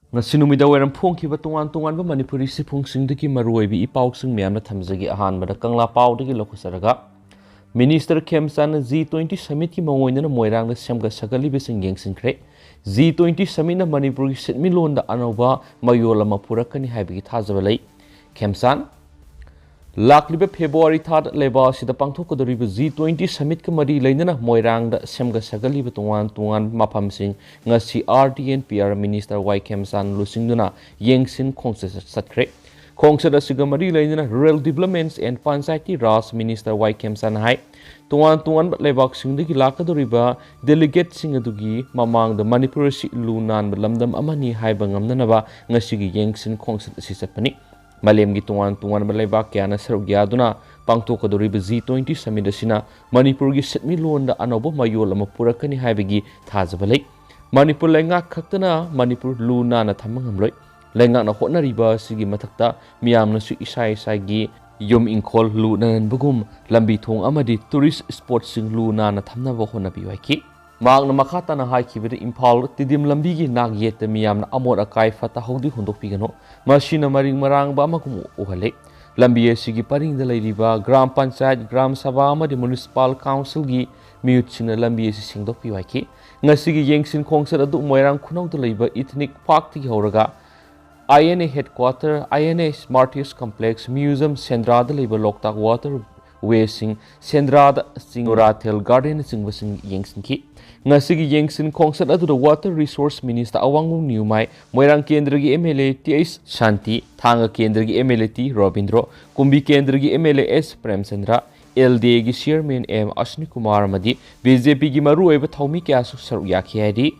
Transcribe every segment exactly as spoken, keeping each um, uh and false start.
ꯉꯁꯤ ꯅꯨꯃꯤꯗꯥꯡ ꯋꯥꯏꯔꯝ ꯐꯣꯡꯈꯤꯕ ꯇꯣꯉꯥꯟ ꯇꯣꯉꯥꯟꯕ ꯃꯅꯤꯄꯨꯔꯤ ꯁꯤꯐꯨꯡꯁꯤꯡꯗꯒꯤ ꯃꯔꯨꯑꯣꯏꯕ ꯏ ꯄꯥꯎꯁꯤꯡ ꯃꯌꯥꯝꯅ ꯊꯝꯖꯒꯦ꯫ ꯑꯍꯥꯟꯕꯗ ꯀꯪꯂꯥ ꯄꯥꯎꯗꯒꯤ ꯂꯧꯈꯠꯆꯔꯒ, ꯃꯤꯅꯤꯁꯇꯔ ꯈꯦꯝꯆꯥꯟꯅ G twenty summitꯀꯤ ꯃꯑꯣꯡ ꯑꯣꯏꯅꯅ ꯃꯣꯏꯔꯥꯡꯗ ꯁꯦꯝꯒꯠ ꯁꯥꯒꯠꯂꯤꯕꯁꯤꯡ ꯌꯦꯡꯁꯤꯟꯈ꯭ꯔꯦ꯫ G twenty summitꯅ ꯃꯅꯤꯄꯨꯔꯒꯤ ꯁꯦꯟꯃꯤꯠꯂꯣꯟꯗ ꯑꯅꯧꯕ ꯃꯌꯣꯜ ꯑꯃ ꯄꯨꯔꯛꯀꯅꯤ ꯍꯥꯏꯕꯒꯤ ꯊꯥꯖꯕ ꯂꯩ꯫ ꯈꯦꯝꯆꯥꯟ, ꯂꯥꯛꯂꯤꯕ ꯐꯦꯕ꯭ꯔꯨꯋꯥꯔꯤ ꯊꯥꯗ ꯂꯩꯕꯥꯛ ꯑꯁꯤꯗ ꯄꯥꯡꯊꯣꯛꯀꯗꯧꯔꯤꯕ G twenty summitꯀ ꯃꯔꯤ ꯂꯩꯅꯅ ꯃꯣꯏꯔꯥꯡꯗ ꯁꯦꯝꯒꯠ ꯁꯥꯒꯠꯂꯤꯕ ꯇꯣꯉꯥꯟ ꯇꯣꯉꯥꯟꯕ ꯃꯐꯝꯁꯤꯡ ꯉꯁꯤ R D and P R minister Y Khemchand ꯂꯨꯆꯤꯡꯗꯨꯅ ꯌꯦꯡꯁꯤꯟ ꯈꯣꯡꯆꯠ ꯆꯠꯈ꯭ꯔꯦ꯫ ꯈꯣꯡꯆꯠ ꯑꯁꯤꯒ ꯃꯔꯤ ꯂꯩꯅꯅ Rural Developments and Panchayati Raj minister Y ꯈꯦꯝꯆꯥꯟꯅ ꯍꯥꯏ, ꯇꯣꯉꯥꯟ ꯇꯣꯉꯥꯟꯕ ꯂꯩꯕꯥꯛꯁꯤꯡꯗꯒꯤ ꯂꯥꯛꯀꯗꯧꯔꯤꯕ ꯗꯦꯂꯤꯒꯦꯠꯁꯤꯡ ꯑꯗꯨꯒꯤ ꯃꯃꯥꯡꯗ ꯃꯅꯤꯄꯨꯔ ꯑꯁꯤ ꯂꯨ ꯅꯥꯟꯕ ꯂꯝꯗꯝ ꯑꯃꯅꯤ ꯍꯥꯏꯕ ꯉꯝꯅꯅꯕ ꯉꯁꯤꯒꯤ ꯌꯦꯡꯁꯤꯟ ꯈꯣꯡꯆꯠ ꯑꯁꯤ ꯆꯠꯄꯅꯤ꯫ ꯃꯥꯂꯦꯝꯒꯤ ꯇꯣꯉꯥꯟ ꯇꯣꯉꯥꯟꯕ ꯂꯩꯕꯥꯛ ꯀꯌꯥꯅ ꯁꯔꯨꯛ ꯌꯥꯗꯨꯅ ꯄꯥꯡꯊꯣꯛꯀꯗꯧꯔꯤꯕ G twenty summit ꯑꯁꯤꯅ ꯃꯅꯤꯄꯨꯔꯒꯤ ꯁꯦꯟꯃꯤꯠꯂꯣꯟꯗ ꯑꯅꯧꯕ ꯃꯌꯣꯜ ꯑꯃ ꯄꯨꯔꯛꯀꯅꯤ ꯍꯥꯏꯕꯒꯤ ꯊꯥꯖꯕ ꯂꯩ꯫ ꯃꯅꯤꯄꯨꯔ ꯂꯩꯉꯥꯛ ꯈꯛꯇꯅ ꯃꯅꯤꯄꯨꯔ ꯂꯨ ꯅꯥꯟꯅ ꯊꯝꯕ ꯉꯝꯂꯣꯏ꯫ ꯂꯩꯉꯥꯛꯅ ꯍꯣꯠꯅꯔꯤꯕ ꯑꯁꯤꯒꯤ ꯃꯊꯛꯇ ꯃꯤꯌꯥꯝꯅꯁꯨ ꯏꯁꯥ ꯏꯁꯥꯒꯤ ꯌꯨꯝ ꯏꯪꯈꯣꯜ ꯂꯨ ꯅꯥꯟꯍꯟꯕꯒꯨꯝ ꯂꯝꯕꯤ ꯊꯣꯡ ꯑꯃꯗꯤ tourist spotꯁꯤꯡ ꯂꯨ ꯅꯥꯟꯅ ꯊꯝꯅꯕ ꯍꯣꯠꯅꯕꯤꯌꯨ ꯍꯥꯏꯈꯤ꯫ ꯃꯍꯥꯛꯅ ꯃꯈꯥ ꯇꯥꯅ ꯍꯥꯏꯈꯤꯕꯗ, ꯏꯝꯐꯥꯜ ꯇꯤꯗꯤꯝ ꯂꯝꯕꯤꯒꯤ ꯅꯥꯛ ꯌꯦꯠꯇ ꯃꯤꯌꯥꯝꯅ ꯑꯃꯣꯠ ꯑꯀꯥꯏ ꯐꯠꯇ ꯍꯥꯎꯗꯤ ꯍꯨꯟꯗꯣꯛꯄꯤꯒꯅꯨ, ꯃꯁꯤꯅ ꯃꯔꯤꯡ ꯃꯔꯥꯡꯕ ꯑꯃꯒꯨꯝ ꯎꯍꯜꯂꯤ꯫ ꯂꯝꯕꯤ ꯑꯁꯤꯒꯤ ꯄꯔꯤꯡꯗ ꯂꯩꯔꯤꯕ ꯒ꯭ꯔꯥꯝ ꯄꯟꯆꯥꯌꯠ, ꯒ꯭ꯔꯥꯝ ꯁꯚꯥ ꯑꯃꯗꯤ ꯃ꯭ꯌꯨꯅꯤꯁꯤꯄꯥꯜ ꯀꯥꯎꯟꯁꯤꯜꯒꯤ ꯃꯤꯍꯨꯠꯁꯤꯡꯅ ꯂꯝꯕꯤ ꯑꯁꯤ ꯁꯦꯡꯗꯣꯛꯄꯤꯌꯨ ꯍꯥꯏꯈꯤ꯫ ꯉꯁꯤꯒꯤ ꯌꯦꯡꯁꯤꯟ ꯈꯣꯡꯆꯠ ꯑꯗꯨ ꯃꯣꯏꯔꯥꯡ ꯈꯨꯅꯧꯗ ꯂꯩꯕ Ethnic Parkꯇꯒꯤ ꯍꯧꯔꯒ I N A headquarter, I N A Smarties Complex, museum, ꯁꯦꯟꯗ꯭ꯔꯥꯗ ꯂꯩꯕ ꯂꯣꯛꯇꯥꯛ water wayꯁꯤꯡ, ꯁꯦꯟꯗ꯭ꯔꯥꯗ ꯆꯤꯡ, Norathel Gardenꯅꯆꯤꯡꯕꯁꯤꯡ ꯌꯦꯡꯁꯤꯟꯈꯤ꯫ ꯉꯁꯤꯒꯤ ꯌꯦꯡꯁꯤꯟ ꯈꯣꯡꯆꯠ ꯑꯗꯨꯗ Water Resource Minister ꯑꯋꯥꯡꯕꯝ ꯅꯤꯌꯨꯃꯥꯏ, ꯃꯣꯏꯔꯥꯡ ꯀꯦꯟꯗ꯭ꯔꯒꯤ M L A T H ꯁꯥꯟꯇꯤ, ꯊꯥꯡꯒ ꯀꯦꯟꯗ꯭ꯔꯒꯤ M L A T Robindro, ꯀꯨꯝꯕꯤ ꯀꯦꯟꯗ꯭ꯔꯒꯤ M L A S Premchandra, L D Aꯒꯤ Chairman M ꯑꯁ꯭ꯅꯤ Kumar ꯑꯃꯗꯤ B J Pꯒꯤ ꯃꯔꯨꯑꯣꯏꯕ ꯊꯧꯃꯤ ꯀꯌꯥꯁꯨ ꯁꯔꯨꯛ ꯌꯥꯈꯤ ꯍꯥꯏꯔꯤ꯫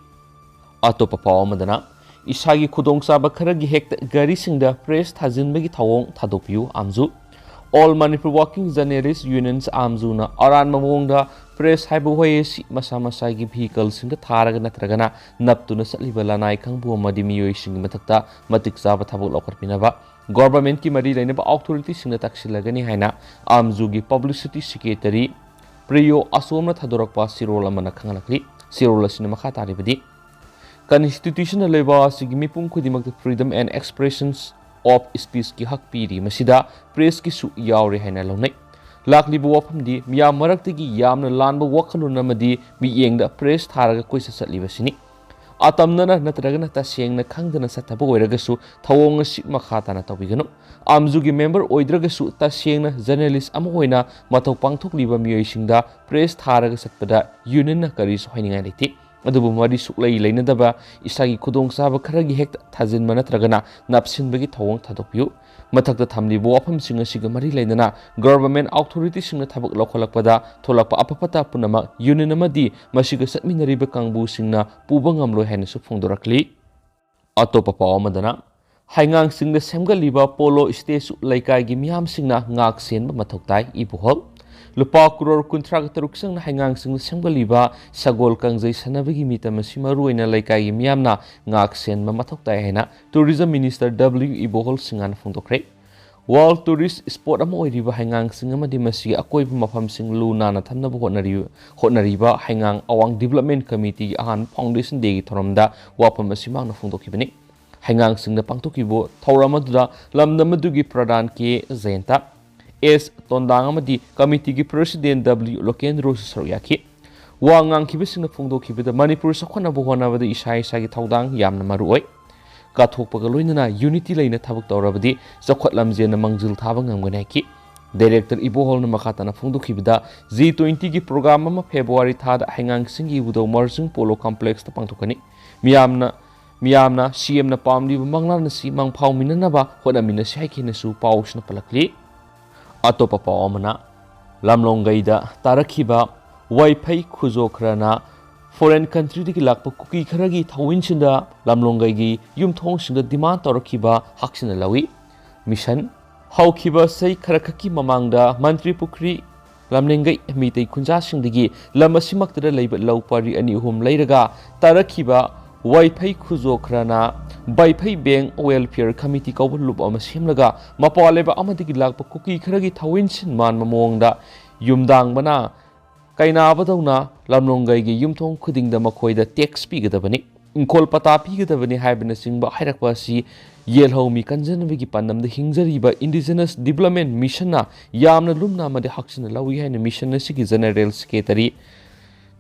ꯑꯇꯣꯞꯄ ꯄꯥꯎ ꯑꯃꯗꯅ, ꯏꯁꯥꯒꯤ ꯈꯨꯗꯣꯡꯆꯥꯕ ꯈꯔꯒꯤ ꯍꯦꯛꯇ ꯒꯥꯔꯤꯁꯤꯡꯗ press ꯊꯥꯖꯤꯟꯕꯒꯤ ꯊꯧꯑꯣꯡ ꯊꯥꯗꯣꯛꯄꯤꯌꯨ, ꯑꯥꯝꯖꯨ꯫ All Manipur Working Journalists Unionꯁ, ꯑꯥꯝꯖꯨꯅ ꯑꯔꯥꯟꯕ ꯃꯑꯣꯡꯗ press ꯍꯥꯏꯕ ꯋꯥꯍꯩ ꯑꯁꯤ ꯃꯁꯥ ꯃꯁꯥꯒꯤ vehicleꯁꯤꯡꯗ ꯊꯥꯔꯒ ꯅꯠꯇ꯭ꯔꯒꯅ ꯅꯞꯇꯨꯅ ꯆꯠꯂꯤꯕ ꯂꯅꯥꯏ ꯈꯪꯕꯨ ꯑꯃꯗꯤ ꯃꯤꯑꯣꯏꯁꯤꯡꯒꯤ ꯃꯊꯛꯇ ꯃꯇꯤꯛ ꯆꯥꯕ ꯊꯕꯛ ꯂꯧꯈꯠꯄꯤꯅꯕ governmentꯀꯤ ꯃꯔꯤ ꯂꯩꯅꯕ authorityꯁꯤꯡꯅ ꯇꯛꯁꯤꯜꯂꯒꯅꯤ ꯍꯥꯏꯅ ꯑꯥꯝꯖꯨꯒꯤ publicity secretary ꯄ꯭ꯔꯤꯌꯣ ꯑꯁꯣꯝꯅ ꯊꯥꯗꯣꯔꯛꯄ ꯆꯦꯔꯣꯜ ꯑꯃꯅ ꯈꯪꯍꯜꯂꯛꯂꯤ꯫ ꯆꯦꯔꯣꯜ ꯑꯁꯤꯅ ꯃꯈꯥ ꯇꯥꯔꯤꯕꯗꯤ, Constitution ꯅ ꯂꯩꯕꯥꯛ ꯑꯁꯤꯒꯤ ꯃꯤꯄꯨꯝ ꯈꯨꯗꯤꯡꯃꯛꯇ freedom and expressions of speech ꯀꯤ ꯍꯛ ꯄꯤꯔꯤ꯫ ꯃꯁꯤꯗ press ꯀꯤꯁꯨ ꯌꯥꯎꯔꯦ ꯍꯥꯏꯅ ꯂꯧꯅꯩ꯫ ꯂꯥꯛꯂꯤꯕ ꯋꯥꯐꯝꯗꯤ ꯃꯤꯌꯥꯝ ꯃꯔꯛꯇꯒꯤ ꯌꯥꯝꯅ ꯂꯥꯟꯕ ꯋꯥꯈꯜꯂꯣꯟ ꯑꯃꯗꯤ ꯃꯤꯠꯌꯦꯡꯗ press ꯊꯥꯔꯒ ꯀꯣꯏꯆꯠ ꯆꯠꯂꯤꯕꯁꯤꯅꯤ꯫ ꯑꯇꯝꯅꯅ ꯅꯠꯇ꯭ꯔꯒꯅ ꯇꯁꯦꯡꯅ ꯈꯪꯗꯅ ꯆꯠꯊꯕ ꯑꯣꯏꯔꯒꯁꯨ ꯊꯧꯑꯣꯡ ꯑꯁꯤ ꯃꯈꯥ ꯇꯥꯅ ꯇꯧꯕꯤꯒꯅꯨ꯫ ꯑꯥꯝꯖꯨꯒꯤ member ꯑꯣꯏꯗ꯭ꯔꯒꯁꯨ ꯇꯁꯦꯡꯅ journalist ꯑꯃ ꯑꯣꯏꯅ ꯃꯊꯧ ꯄꯥꯡꯊꯣꯛꯂꯤꯕ ꯃꯤꯑꯣꯏꯁꯤꯡꯗ press ꯊꯥꯔꯒ ꯆꯠꯄꯗ unionꯅ ꯀꯔꯤꯁꯨ ꯍꯥꯏꯅꯤꯡꯉꯥꯏ ꯂꯩꯇꯦ꯫ ꯑꯗꯨꯕꯨ ꯃꯔꯤ ꯁꯨꯛꯂꯩ ꯂꯩꯅꯗꯕ ꯏꯁꯥꯒꯤ ꯈꯨꯗꯣꯡꯆꯥꯕ ꯈꯔꯒꯤ ꯍꯦꯛꯇ ꯊꯥꯖꯤꯟꯕ ꯅꯠꯇ꯭ꯔꯒꯅ ꯅꯥꯞꯁꯤꯟꯕꯒꯤ ꯊꯧꯑꯣꯡ ꯊꯥꯗꯣꯛꯄꯤꯌꯨ꯫ ꯃꯊꯛꯇ ꯊꯝꯂꯤꯕ ꯋꯥꯐꯝꯁꯤꯡ ꯑꯁꯤꯒ ꯃꯔꯤ ꯂꯩꯅꯅ government authorityꯁꯤꯡꯅ ꯊꯕꯛ ꯂꯧꯈꯠꯂꯛꯄꯗ ꯊꯣꯛꯂꯛꯄ ꯑꯐ ꯐꯠꯇ ꯄꯨꯝꯅꯃꯛ union ꯑꯃꯗꯤ ꯃꯁꯤꯒ ꯆꯠꯃꯤꯟꯅꯔꯤꯕ ꯀꯥꯡꯕꯨꯁꯤꯡꯅ ꯄꯨꯕ ꯉꯝꯂꯣꯏ ꯍꯥꯏꯅꯁꯨ ꯐꯣꯡꯗꯣꯔꯛꯂꯤ꯫ ꯑꯇꯣꯞꯄ ꯄꯥꯎ ꯑꯃꯗꯅ, ꯍꯩꯉꯥꯡꯁꯤꯡꯗ ꯁꯦꯝꯒꯠꯂꯤꯕ polo statue ꯂꯩꯀꯥꯏꯒꯤ ꯃꯤꯌꯥꯝꯁꯤꯡꯅ ꯉꯥꯛ ꯁꯦꯟꯕ ꯃꯊꯧ ꯇꯥꯏ, ꯏꯕꯣꯍꯜ꯫ ꯂꯨꯄꯥ ꯀ꯭ꯔꯣꯔ ꯀꯨꯟꯊ꯭ꯔꯥꯒ ꯇꯔꯨꯛ ꯆꯪꯅ ꯍꯩꯉꯥꯡꯁꯤꯡꯗ ꯁꯦꯝꯒꯠꯂꯤꯕ ꯁꯒꯣꯜ ꯀꯥꯡꯖꯩ ꯁꯥꯟꯅꯕꯒꯤ ꯃꯤꯇꯝ ꯑꯁꯤ ꯃꯔꯨꯑꯣꯏꯅ ꯂꯩꯀꯥꯏꯒꯤ ꯃꯤꯌꯥꯝꯅ ꯉꯥꯛ ꯁꯦꯟꯕ ꯃꯊꯧ ꯇꯥꯏ ꯍꯥꯏꯅ Tourism Minister W ꯏꯕꯣꯍꯜ ꯁꯤꯡꯍꯥꯅ ꯐꯣꯡꯗꯣꯛꯈ꯭ꯔꯦ꯫ World tourist spot ꯑꯃ ꯑꯣꯏꯔꯤꯕ ꯍꯩꯉꯥꯡꯁꯤꯡ ꯑꯃꯗꯤ ꯃꯁꯤꯒꯤ ꯑꯀꯣꯏꯕ ꯃꯐꯝꯁꯤꯡ ꯂꯨ ꯅꯥꯟꯅ ꯊꯝꯅꯕ ꯍꯣꯠꯅꯔꯤ-, ꯍꯣꯠꯅꯔꯤꯕ ꯍꯩꯉꯥꯡ ꯑꯋꯥꯡ Development Committeeꯒꯤ ꯑꯍꯥꯟꯕ Foundation Dayꯒꯤ ꯊꯧꯔꯝꯗ ꯋꯥꯐꯝ ꯑꯁꯤ ꯃꯍꯥꯛꯅ ꯐꯣꯡꯗꯣꯛꯈꯤꯕꯅꯤ꯫ ꯍꯩꯉꯥꯡꯁꯤꯡꯗ ꯄꯥꯡꯊꯣꯛꯈꯤꯕ ꯊꯧꯔꯝ ꯑꯗꯨꯗ ꯂꯝꯗꯝ ꯑꯗꯨꯒꯤ ꯄ꯭ꯔꯙꯥꯟ ꯀꯦ ꯖꯌꯟꯇ, ꯑꯦꯁ ꯇꯣꯟꯗꯥꯡ ꯑꯃꯗꯤ committeeꯒꯤ President W ꯂꯣꯀꯦꯟꯗ꯭ꯔꯣꯁꯨ ꯁꯔꯨꯛ ꯌꯥꯈꯤ꯫ ꯋꯥ ꯉꯥꯡꯈꯤꯕꯁꯤꯡꯅ ꯐꯣꯡꯗꯣꯛꯈꯤꯕꯗ ꯃꯅꯤꯄꯨꯔ ꯆꯥꯎꯈꯠꯅꯕ ꯍꯣꯠꯅꯕꯗ ꯏꯁꯥ ꯏꯁꯥꯒꯤ ꯊꯧꯗꯥꯡ ꯌꯥꯝꯅ ꯃꯔꯨ ꯑꯣꯏ꯫ ꯀꯠꯊꯣꯛꯄꯒ ꯂꯣꯏꯅꯅ unity ꯂꯩꯅ ꯊꯕꯛ ꯇꯧꯔꯕꯗꯤ ꯆꯥꯎꯈꯠ ꯂꯝꯖꯦꯜꯅ ꯃꯥꯡꯖꯤꯜ ꯊꯥꯕ ꯉꯝꯒꯅꯤ ꯍꯥꯏꯈꯤ꯫ Director ꯏꯕꯣꯍꯜꯅ ꯃꯈꯥ ꯇꯥꯅ ꯐꯣꯡꯗꯣꯛꯈꯤꯕꯗ G twentyꯒꯤ program ꯑꯃ February ꯊꯥꯗ ꯍꯩꯉꯥꯡꯁꯤꯡꯒꯤ ꯏꯕꯨꯙꯧ ꯃꯔꯖꯤꯡ polo complexꯇ ꯄꯥꯡꯊꯣꯛꯀꯅꯤ꯫ ꯃꯤꯌꯥꯝꯅ, ꯃꯤꯌꯥꯝꯅ CMꯅ ꯄꯥꯝꯂꯤꯕ ꯃꯪꯂꯥꯟ ꯑꯁꯤ ꯃꯪꯐꯥꯎꯃꯤꯟꯅꯅꯕ ꯍꯣꯠꯅꯃꯤꯟꯅꯁꯤ ꯍꯥꯏꯈꯤꯅꯁꯨ ꯄꯥꯎꯁꯤꯅ ꯄꯜꯂꯛꯂꯤ꯫ ꯑꯇꯣꯞꯄ ꯄꯥꯎ ꯑꯃꯅ, ꯂꯝꯂꯣꯡꯒꯩꯗ ꯇꯥꯔꯛꯈꯤꯕ ꯋꯥꯏꯐꯩ ꯈꯨꯖꯣ ꯈꯔꯅ foreign countryꯗꯒꯤ ꯂꯥꯛꯄ ꯀꯨꯀꯤ ꯈꯔꯒꯤ ꯊꯧꯑꯣꯏꯟꯁꯤꯡꯗ ꯂꯝꯂꯣꯡꯒꯩꯒꯤ ꯌꯨꯝꯊꯣꯡꯁꯤꯡꯗ demand ꯇꯧꯔꯛꯈꯤꯕ ꯍꯛꯆꯤꯟꯅ ꯂꯧꯏ꯫ Mission: ꯍꯧꯈꯤꯕ ꯆꯍꯤ ꯈꯔꯈꯛꯀꯤ ꯃꯃꯥꯡꯗ ꯃꯟꯇ꯭ꯔꯤ ꯄꯨꯈ꯭ꯔꯤ ꯂꯝꯂꯦꯡꯒꯩ ꯃꯤꯇꯩ ꯈꯨꯟꯖꯥꯁꯤꯡꯗꯒꯤ ꯂꯝ ꯑꯁꯤꯃꯛꯇꯗ ꯂꯩꯕ ꯂꯧ ꯄꯔꯤ ꯑꯅꯤ ꯑꯍꯨꯝ ꯂꯩꯔꯒ ꯇꯥꯔꯛꯈꯤꯕ ꯋꯥꯏꯐꯩ ꯈꯨꯖꯣ ꯈꯔꯅ ꯕꯥꯏꯐꯩ ꯕꯦꯡ welfare committee ꯀꯧꯕ ꯂꯨꯞ ꯑꯃ ꯁꯦꯝꯂꯒ ꯃꯄꯥꯟ ꯂꯩꯕꯥꯛ ꯑꯃꯗꯒꯤ ꯂꯥꯛꯄ ꯀꯨꯀꯤ ꯈꯔꯒꯤ ꯊꯧꯑꯣꯏꯟꯁꯤꯟ ꯃꯥꯟꯕ ꯃꯑꯣꯡꯗ ꯌꯨꯝꯗꯥꯡꯕꯅ ꯀꯩꯅꯥꯕꯗꯧꯅ ꯂꯝꯂꯣꯡꯒꯩꯒꯤ ꯌꯨꯝꯊꯣꯡ ꯈꯨꯗꯤꯡꯗ ꯃꯈꯣꯏꯗ tax ꯄꯤꯒꯗꯕꯅꯤ꯫ ꯏꯪꯈꯣꯜ ꯄꯇꯥ ꯄꯤꯒꯗꯕꯅꯤ ꯍꯥꯏꯕꯅꯆꯤꯡꯕ ꯍꯥꯏꯔꯛꯄ ꯑꯁꯤ ꯌꯦꯜꯍꯧꯃꯤ ꯀꯟꯖꯅꯕꯒꯤ ꯄꯥꯟꯗꯝꯗ ꯍꯤꯡꯖꯔꯤꯕ Indigenous Development Missionꯅ ꯌꯥꯝꯅ ꯂꯨꯝꯅ ꯑꯃꯗꯤ ꯍꯛꯆꯤꯟꯅ ꯂꯧꯏ ꯍꯥꯏꯅ mission ꯑꯁꯤꯒꯤ General Secretary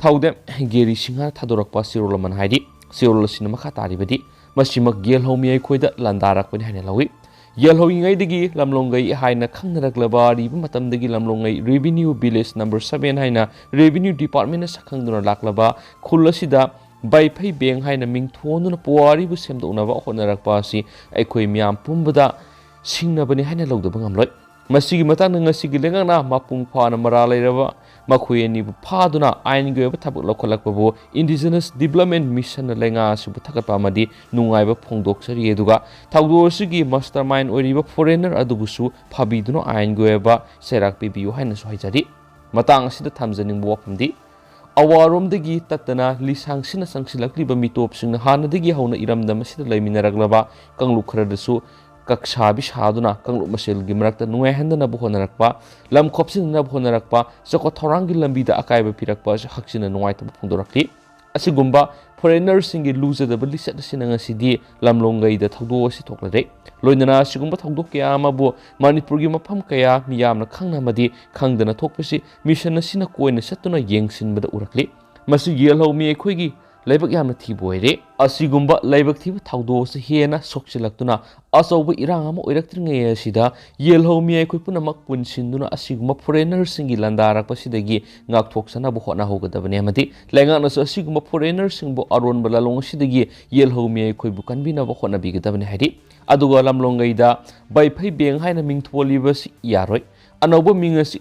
ꯊꯧꯗꯦꯝ ꯒꯦꯔꯤ ꯁꯤꯡꯍꯅ ꯊꯥꯗꯣꯔꯛꯄ ꯆꯦꯔꯣꯜ ꯑꯃꯅ ꯍꯥꯏꯔꯤ꯫ ꯆꯦꯔꯣꯜ ꯑꯁꯤꯅ ꯃꯈꯥ ꯇꯥꯔꯤꯕꯗꯤ, ꯃꯁꯤꯃꯛ ꯌꯦꯜꯍꯧꯃꯤ ꯑꯩꯈꯣꯏꯗ ꯂꯥꯟꯗꯥꯔꯛꯄꯅꯤ ꯍꯥꯏꯅ ꯂꯧꯏ꯫ ꯌꯦꯜꯍꯧꯔꯤꯉꯩꯗꯒꯤ ꯂꯝꯂꯣꯡꯒꯩ ꯍꯥꯏꯅ ꯈꯪꯅꯔꯛꯂꯕ ꯑꯔꯤꯕ ꯃꯇꯝꯗꯒꯤ ꯂꯝꯂꯣꯡꯒꯩ Revenue Village number seven ꯍꯥꯏꯅ Revenue Departmentꯅ ꯁꯛꯈꯪꯗꯨꯅ ꯂꯥꯛꯂꯕ ꯈꯨꯜ ꯑꯁꯤꯗ ꯕꯥꯏꯐꯩ ꯕꯦꯡ ꯍꯥꯏꯅ ꯃꯤꯡ ꯊꯣꯟꯗꯨꯅ ꯄꯨꯋꯥꯔꯤꯕꯨ ꯁꯦꯝꯗꯣꯛꯅꯕ ꯍꯣꯠꯅꯔꯛꯄ ꯑꯁꯤ ꯑꯩꯈꯣꯏ ꯃꯤꯌꯥꯝ ꯄꯨꯝꯕꯗ ꯁꯤꯡꯅꯕꯅꯤ ꯍꯥꯏꯅ ꯂꯧꯗꯕ ꯉꯝꯂꯣꯏ꯫ ꯃꯁꯤꯒꯤ ꯃꯇꯥꯡꯗ ꯉꯁꯤꯒꯤ ꯂꯩꯉꯥꯛꯅ ꯃꯄꯨꯡ ꯐꯥꯅ ꯃꯔꯥ ꯂꯩꯔꯕ ꯃꯈꯣꯏ ꯑꯅꯤꯕꯨ ꯐꯥꯗꯨꯅ ꯑꯥꯏꯟꯒꯤ ꯑꯣꯏꯕ ꯊꯕꯛ ꯂꯧꯈꯠꯂꯛꯄꯕꯨ Indigenous Development Missionꯅ ꯂꯩꯉꯥꯛ ꯑꯁꯤꯕꯨ ꯊꯥꯒꯠꯄ ꯑꯃꯗꯤ ꯅꯨꯡꯉꯥꯏꯕ ꯐꯣꯡꯗꯣꯛꯆꯔꯤ꯫ ꯑꯗꯨꯒ ꯊꯧꯗꯣꯛ ꯑꯁꯤꯒꯤ mastermind ꯑꯣꯏꯔꯤꯕ foreigner ꯑꯗꯨꯕꯨꯁꯨ ꯐꯥꯕꯤꯗꯨꯅ ꯑꯥꯏꯟꯒꯤ ꯑꯣꯏꯕ ꯆꯩꯔꯥꯛ ꯄꯤꯕꯤꯌꯨ ꯍꯥꯏꯅꯁꯨ ꯍꯥꯏꯖꯔꯤ꯫ ꯃꯇꯥꯡ ꯑꯁꯤꯗ ꯊꯝꯖꯅꯤꯡꯕ ꯋꯥꯐꯝꯗꯤ, ꯑꯋꯥꯔꯣꯝꯗꯒꯤ ꯇꯠꯇꯅ ꯂꯤꯁꯥꯡꯁꯤꯟꯅ ꯆꯪꯁꯤꯜꯂꯛꯂꯤꯕ ꯃꯤꯇꯣꯞꯁꯤꯡꯅ ꯍꯥꯟꯅꯗꯒꯤ ꯍꯧꯅ ꯏꯔꯝꯗꯝ ꯑꯁꯤꯗ ꯂꯩꯃꯤꯟꯅꯔꯛꯂꯕ ꯀꯥꯡꯂꯨꯞ ꯈꯔꯗꯁꯨ ꯀꯛꯁꯥꯕꯤ ꯁꯥꯗꯨꯅ ꯀꯥꯡꯂꯨꯞ ꯃꯁꯦꯜꯒꯤ ꯃꯔꯛꯇ ꯅꯨꯡꯉꯥꯏꯍꯟꯗꯅꯕ ꯍꯣꯠꯅꯔꯛꯄ, ꯂꯝ ꯈꯣꯞꯆꯤꯟꯅꯅꯕ ꯍꯣꯠꯅꯔꯛꯄ, ꯆꯥꯎꯈꯠ ꯊꯧꯔꯥꯡꯒꯤ ꯂꯝꯕꯤꯗ ꯑꯀꯥꯏꯕ ꯄꯤꯔꯛꯄ ꯑꯁꯤ ꯍꯛꯆꯤꯟꯅ ꯅꯨꯡꯉꯥꯏꯇꯕ ꯐꯣꯡꯗꯣꯔꯛꯂꯤ꯫ ꯑꯁꯤꯒꯨꯝꯕ foreignerꯁꯤꯡꯒꯤ ꯂꯨꯖꯗꯕ ꯂꯤꯆꯠ ꯑꯁꯤꯅ ꯉꯁꯤꯗꯤ ꯂꯝꯂꯣꯡꯒꯩꯗ ꯊꯧꯗꯣꯛ ꯑꯁꯤ ꯊꯣꯛꯂꯔꯦ꯫ ꯂꯣꯏꯅꯅ ꯑꯁꯤꯒꯨꯝꯕ ꯊꯧꯗꯣꯛ ꯀꯌꯥ ꯑꯃꯕꯨ ꯃꯅꯤꯄꯨꯔꯒꯤ ꯃꯐꯝ ꯀꯌꯥ ꯃꯤꯌꯥꯝꯅ ꯈꯪꯅ ꯑꯃꯗꯤ ꯈꯪꯗꯅ ꯊꯣꯛꯄꯁꯤ mission ꯑꯁꯤꯅ ꯀꯣꯏꯅ ꯆꯠꯇꯨꯅ ꯌꯦꯡꯁꯤꯟꯕꯗ ꯎꯔꯛꯂꯤ꯫ ꯃꯁꯤ ꯌꯦꯜꯍꯧꯃꯤ ꯑꯩꯈꯣꯏꯒꯤ ꯂꯥꯏꯕꯛ ꯌꯥꯝꯅ ꯊꯤꯕ ꯑꯣꯏꯔꯦ꯫ ꯑꯁꯤꯒꯨꯝꯕ ꯂꯥꯏꯕꯛ ꯊꯤꯕ ꯊꯧꯗꯣꯛ ꯑꯁꯤ ꯍꯦꯟꯅ ꯁꯣꯛꯆꯤꯜꯂꯛꯇꯨꯅ ꯑꯆꯧꯕ ꯏꯔꯥꯡ ꯑꯃ ꯑꯣꯏꯔꯛꯇ꯭ꯔꯤꯉꯩ ꯑꯁꯤꯗ ꯌꯦꯜꯍꯧꯃꯤ ꯑꯩꯈꯣꯏ ꯄꯨꯝꯅꯃꯛ ꯄꯨꯟꯁꯤꯟꯗꯨꯅ ꯑꯁꯤꯒꯨꯝꯕ foreignerꯁꯤꯡꯒꯤ ꯂꯥꯟꯗꯥꯔꯛꯄꯁꯤꯗꯒꯤ ꯉꯥꯛꯊꯣꯛꯆꯅꯕ ꯍꯣꯠꯅꯍꯧꯒꯗꯕꯅꯤ ꯑꯃꯗꯤ ꯂꯩꯉꯥꯛꯅꯁꯨ ꯑꯁꯤꯒꯨꯝꯕ foreignerꯁꯤꯡꯕꯨ ꯑꯔꯣꯟꯕ ꯂꯥꯂꯣꯡ ꯑꯁꯤꯗꯒꯤ ꯌꯦꯜꯍꯧꯃꯤ ꯑꯩꯈꯣꯏꯕꯨ ꯀꯟꯕꯤꯅꯕ ꯍꯣꯠꯅꯕꯤꯒꯗꯕꯅꯤ ꯍꯥꯏꯔꯤ꯫ ꯑꯗꯨꯒ ꯂꯝꯂꯣꯡꯒꯩꯗ ꯕꯥꯏꯐꯩ ꯕꯦꯡ ꯍꯥꯏꯅ ꯃꯤꯡ ꯊꯣꯜꯂꯤꯕꯁꯤ ꯌꯥꯔꯣꯏ꯫ ꯑꯅꯧꯕ ꯃꯤꯡ ꯑꯁꯤ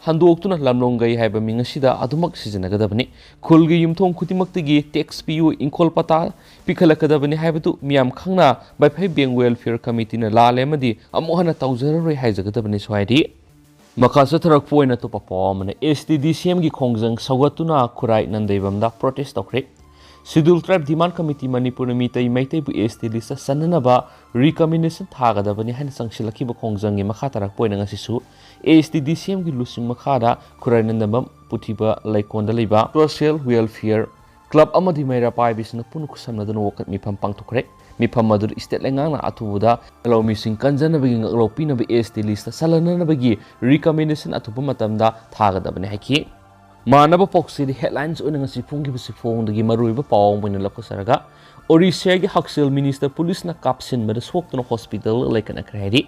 ꯍꯟꯗꯣꯛꯇꯨꯅ ꯂꯝꯂꯣꯡꯒꯩ ꯍꯥꯏꯕ ꯃꯤꯡ ꯑꯁꯤꯗ ꯑꯗꯨꯃꯛ ꯁꯤꯖꯤꯟꯅꯒꯗꯕꯅꯤ꯫ ꯈꯨꯜꯒꯤ ꯌꯨꯝꯊꯣꯡ ꯈꯨꯗꯤꯡꯃꯛꯇꯒꯤ tax ꯄꯤꯌꯨ, ꯏꯪꯈꯣꯜ ꯄꯇꯥ ꯄꯤꯈꯠꯂꯛꯀꯗꯕꯅꯤ ꯍꯥꯏꯕꯗꯨ ꯃꯤꯌꯥꯝ ꯈꯪꯅ ꯕꯥꯏꯐꯩ ꯕꯦꯡ welfare committeeꯅ ꯂꯥꯜꯂꯦ ꯑꯃꯗꯤ ꯑꯃꯨꯛ ꯍꯟꯅ ꯇꯧꯖꯔꯔꯣꯏ ꯍꯥꯏꯖꯒꯗꯕꯅꯤꯁꯨ ꯍꯥꯏꯔꯤ꯫ ꯃꯈꯥ ꯆꯠꯊꯔꯛꯄ ꯑꯣꯏꯅ ꯑꯇꯣꯞꯄ ꯄꯥꯎ ꯑꯃꯅ, ST DCMꯒꯤ ꯈꯣꯡꯖꯪ ꯁꯧꯒꯠꯇꯨꯅ ꯈꯨꯔꯥꯏ ꯅꯟꯗꯩꯕꯝꯗ protest ꯇꯧꯈ꯭ꯔꯦ꯫ Scheduled Tribe Demand Committee ꯃꯅꯤꯄꯨꯔꯅ ꯃꯤꯇꯩ ꯃꯩꯇꯩꯕꯨ ST listꯇ ꯆꯟꯅꯅꯕ recommendation ꯊꯥꯒꯗꯕꯅꯤ ꯍꯥꯏꯅ ꯆꯪꯁꯤꯜꯂꯛꯈꯤꯕ ꯈꯣꯡꯖꯪꯒꯤ ꯃꯈꯥ ꯇꯥꯔꯛꯄ ꯑꯣꯏꯅ ꯉꯁꯤꯁꯨ ST DCMꯒꯤ ꯂꯨꯆꯤꯡ ꯃꯈꯥꯗ ꯈꯨꯔꯥꯏ ꯅꯟꯗꯩꯕꯝ ꯄꯨꯊꯤꯕ ꯂꯩꯀꯣꯜꯗ ꯂꯩꯕ Social Welfare club ꯑꯃꯗꯤ ꯃꯩꯔꯥ ꯄꯥꯏꯕꯤꯁꯤꯡꯅ ꯄꯨꯟꯅ ꯈꯨꯠꯁꯝꯅꯗꯨꯅ ꯋꯥꯀꯠ ꯃꯤꯐꯝ ꯄꯥꯡꯊꯣꯛꯈ꯭ꯔꯦ꯫ ꯃꯤꯐꯝ ꯑꯗꯨꯗ state ꯂꯩꯉꯥꯛꯅ ꯑꯊꯨꯕꯗ ꯂꯧꯃꯤꯁꯤꯡ ꯀꯟꯖꯅꯕꯒꯤ ꯉꯥꯛꯂꯧ ꯄꯤꯅꯕ ST listꯇ ꯆꯜꯍꯟꯅꯕꯒꯤ recommendation ꯑꯊꯨꯕ ꯃꯇꯝꯗ ꯊꯥꯒꯗꯕꯅꯤ ꯍꯥꯏꯈꯤ꯫ ꯃꯥꯟꯅꯕ ꯄꯥꯎꯆꯦꯗꯤ headlines ꯑꯣꯏꯅ ꯉꯁꯤ ꯐꯣꯡꯈꯤꯕꯁꯤ ꯐꯣꯡꯗꯒꯤ ꯃꯔꯨꯑꯣꯏꯕ ꯄꯥꯎ ꯑꯃ ꯑꯣꯏꯅ ꯂꯧꯈꯠꯆꯔꯒ, ꯑꯣꯔꯤꯁꯤꯌꯥꯒꯤ ꯍꯛꯁꯦꯜ minister ꯄꯨꯂꯤꯁꯅ ꯀꯥꯞꯁꯤꯟꯕꯗ ꯁꯣꯛꯇꯨꯅ hospital ꯂꯩꯈꯠꯅꯈ꯭ꯔꯦ ꯍꯥꯏꯔꯤ꯫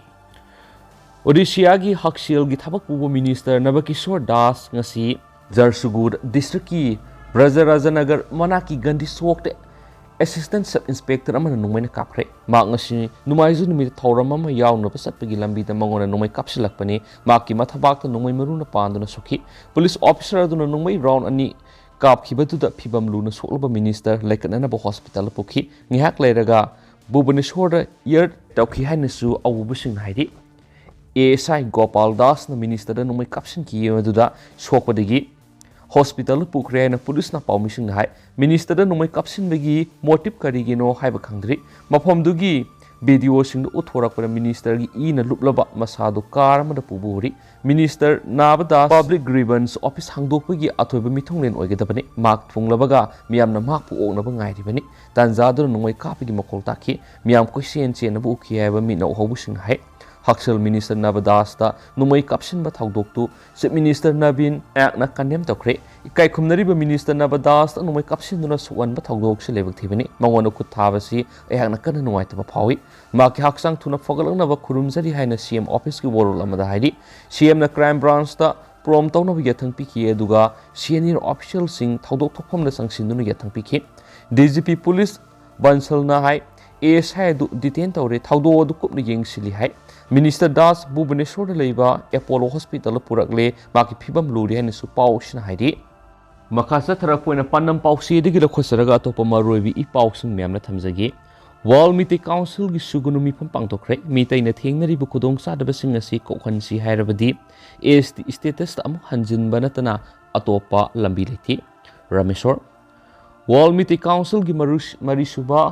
ꯑꯣꯔꯤꯁꯤꯌꯥꯒꯤ ꯍꯛꯁꯦꯜꯒꯤ ꯊꯕꯛ ꯄꯨꯕ minister ꯅꯕꯀꯤꯁꯣꯔ ꯗꯥꯁ ꯉꯁꯤ ꯖꯔꯁꯨꯒꯨꯗ districtꯀꯤ ꯕ꯭ꯔꯖꯔꯥꯖꯅꯒꯔ ꯃꯅꯥꯛꯀꯤ ꯒꯟꯗꯤ ꯆꯣꯛꯇ assistant sub inspector ꯑꯃꯅ ꯅꯣꯡꯃꯩꯅ ꯀꯥꯞꯈ꯭ꯔꯦ꯫ ꯃꯍꯥꯛ ꯉꯁꯤ ꯅꯣꯡꯃꯥꯏꯖꯤꯡ ꯅꯨꯃꯤꯠꯇ ꯊꯧꯔꯝ ꯑꯃ ꯌꯥꯎꯅꯕ ꯆꯠꯄꯒꯤ ꯂꯝꯕꯤꯗ ꯃꯉꯣꯟꯗ ꯅꯣꯡꯃꯩ ꯀꯥꯞꯁꯤꯜꯂꯛꯄꯅꯤ꯫ ꯃꯍꯥꯛꯀꯤ ꯃꯊꯕꯥꯛꯇ ꯅꯣꯡꯃꯩ ꯃꯔꯨꯅ ꯄꯥꯟꯗꯨꯅ ꯁꯣꯛꯈꯤ꯫ Police officer ꯑꯗꯨꯅ ꯅꯣꯡꯃꯩ round ꯑꯅꯤ ꯀꯥꯞꯈꯤꯕꯗꯨꯗ ꯐꯤꯕꯝ ꯂꯨꯅ ꯁꯣꯛꯂꯕ minister ꯂꯩꯈꯠꯅꯅꯕ hospitalꯗ ꯄꯨꯈꯤ꯫ ꯉꯥꯏꯍꯥꯛ ꯂꯩꯔꯒ ꯚꯨꯕꯅꯦꯁꯣꯔꯗ air ꯇꯧꯈꯤ ꯍꯥꯏꯅꯁꯨ ꯑꯎꯕꯁꯤꯡꯅ ꯍꯥꯏꯔꯤ꯫ ASI ꯒꯣꯄꯥꯜ ꯗꯥꯁꯅ ministerꯗ ꯅꯣꯡꯃꯩ ꯀꯥꯞꯁꯤꯟꯈꯤ, ꯃꯗꯨꯗ ꯁꯣꯛꯄꯗꯒꯤ hospitalꯗ ꯄꯨꯈ꯭ꯔꯦ ꯍꯥꯏꯅ ꯄꯨꯂꯤꯁꯅ ꯄꯥꯎꯃꯤꯁꯤꯡꯅ ꯍꯥꯏ꯫ Ministerꯗ ꯅꯣꯡꯃꯩ ꯀꯥꯞꯁꯤꯟꯕꯒꯤ motive ꯀꯔꯤꯒꯤꯅꯣ ꯍꯥꯏꯕ ꯈꯪꯗ꯭ꯔꯤ꯫ ꯃꯐꯝꯗꯨꯒꯤ videoꯁꯤꯡꯗ ꯎꯠꯊꯣꯔꯛꯄꯗ ministerꯒꯤ ꯏꯅ ꯂꯨꯞꯂꯕ ꯃꯁꯥꯗꯨ car ꯑꯃꯗ ꯄꯨꯕ ꯎꯔꯤ꯫ Minister ꯅꯥꯕꯗꯥꯁ public grievance office ꯍꯥꯡꯗꯣꯛꯄꯒꯤ ꯑꯊꯣꯏꯕ ꯃꯤꯊꯨꯡꯂꯦꯟ ꯑꯣꯏꯒꯗꯕꯅꯤ꯫ ꯃꯍꯥꯛ ꯊꯨꯡꯂꯕꯒ ꯃꯤꯌꯥꯝꯅ ꯃꯍꯥꯛꯄꯨ ꯑꯣꯛꯅꯕ ꯉꯥꯏꯔꯤꯕꯅꯤ꯫ ꯇꯥꯟꯖꯥꯗꯨꯅ ꯅꯣꯡꯃꯩ ꯀꯥꯞꯄꯒꯤ ꯃꯈꯣꯜ ꯇꯥꯈꯤ꯫ ꯃꯤꯌꯥꯝ ꯀꯣꯏꯆꯦꯟ ꯆꯦꯟꯅꯕ ꯎꯈꯤ ꯍꯥꯏꯕ ꯃꯤꯠꯅ ꯎꯍꯧꯕꯁꯤꯡꯅ ꯍꯥꯏ꯫ ꯍꯛꯁꯦꯜ minister ꯅꯥꯕꯗꯥꯁꯇ ꯅꯣꯡꯃꯩ ꯀꯥꯞꯁꯤꯟꯕ ꯊꯧꯗꯣꯛꯇꯨ Chief Minister ꯅꯕꯤꯟ ꯄꯠꯅꯥꯌꯛꯅ condemn ꯇꯧꯈ꯭ꯔꯦ꯫ ꯏꯀꯥꯏ ꯈꯨꯝꯅꯔꯤꯕ minister ꯅꯥꯕꯗꯥꯁꯇ ꯅꯣꯡꯃꯩ ꯀꯥꯞꯁꯤꯟꯗꯨꯅ ꯁꯣꯛꯍꯟꯕ ꯊꯧꯗꯣꯛꯁꯤ ꯂꯥꯏꯕꯛ ꯊꯤꯕꯅꯤ꯫ ꯃꯉꯣꯟꯗ ꯈꯨꯠ ꯊꯥꯕꯁꯤ ꯑꯩꯍꯥꯛꯅ ꯀꯟꯅ ꯅꯨꯡꯉꯥꯏꯇꯕ ꯐꯥꯎꯏ꯫ ꯃꯍꯥꯛꯀꯤ ꯍꯛꯆꯥꯡ ꯊꯨꯅ ꯐꯒꯠꯂꯛꯅꯕ ꯈꯨꯔꯨꯝꯖꯔꯤ ꯍꯥꯏꯅ CM officeꯀꯤ ꯋꯥꯔꯣꯜ ꯑꯃꯗ ꯍꯥꯏꯔꯤ꯫ CMꯅ crime branchꯇ prompt ꯇꯧꯅꯕ ꯌꯥꯊꯪ ꯄꯤꯈꯤ, ꯑꯗꯨꯒ senior officialꯁꯤꯡ ꯊꯧꯗꯣꯛ ꯊꯣꯛꯐꯝꯗ ꯆꯪꯁꯤꯟꯗꯨꯅ ꯌꯥꯊꯪ ꯄꯤꯈꯤ꯫ DGP police ꯕꯟꯁꯜꯅ ꯍꯥꯏ, ASI ꯑꯗꯨ detain ꯇꯧꯔꯦ, ꯊꯧꯗꯣꯛ ꯑꯗꯨ ꯀꯨꯞꯅ ꯌꯦꯡꯁꯤꯜꯂꯤ ꯍꯥꯏ꯫ Minister ꯗꯥꯁ ꯚꯨꯕꯅꯦꯁꯣꯔꯗ ꯂꯩꯕ Apollo hospitalꯗ ꯄꯨꯔꯛꯂꯦ, ꯃꯍꯥꯛꯀꯤ ꯐꯤꯕꯝ ꯂꯨꯔꯦ ꯍꯥꯏꯅꯁꯨ ꯄꯥꯎꯁꯤꯅ ꯍꯥꯏꯔꯤ꯫ ꯃꯈꯥ ꯆꯠꯊꯔꯛꯄ ꯑꯣꯏꯅ ꯄꯥꯟꯗꯝ ꯄꯥꯎꯆꯦꯗꯒꯤ ꯂꯧꯈꯠꯆꯔꯒ ꯑꯇꯣꯞꯄ ꯃꯔꯨꯑꯣꯏꯕ ꯏ ꯄꯥꯎꯁꯤꯡ ꯃꯌꯥꯝꯅ ꯊꯝꯖꯒꯦ꯫ World ꯃꯤꯇꯩ councilꯒꯤ ꯁꯨꯒꯅꯨ ꯃꯤꯐꯝ ꯄꯥꯡꯊꯣꯛꯈ꯭ꯔꯦ꯫ ꯃꯤꯇꯩꯅ ꯊꯦꯡꯅꯔꯤꯕ ꯈꯨꯗꯣꯡꯆꯥꯗꯕꯁꯤꯡ ꯑꯁꯤ ꯀꯣꯛꯍꯟꯁꯤ ꯍꯥꯏꯔꯕꯗꯤ ST statusꯇ ꯑꯃꯨꯛ ꯍꯟꯖꯤꯟꯕ ꯅꯠꯇꯅ ꯑꯇꯣꯞꯄ ꯂꯝꯕꯤ ꯂꯩꯇꯦ꯫ ꯔꯥꯃꯦꯁꯣꯔ꯫ World ꯃꯤꯇꯩ councilꯒꯤ ꯃꯔꯨ-, ꯃꯔꯤꯁꯨꯕ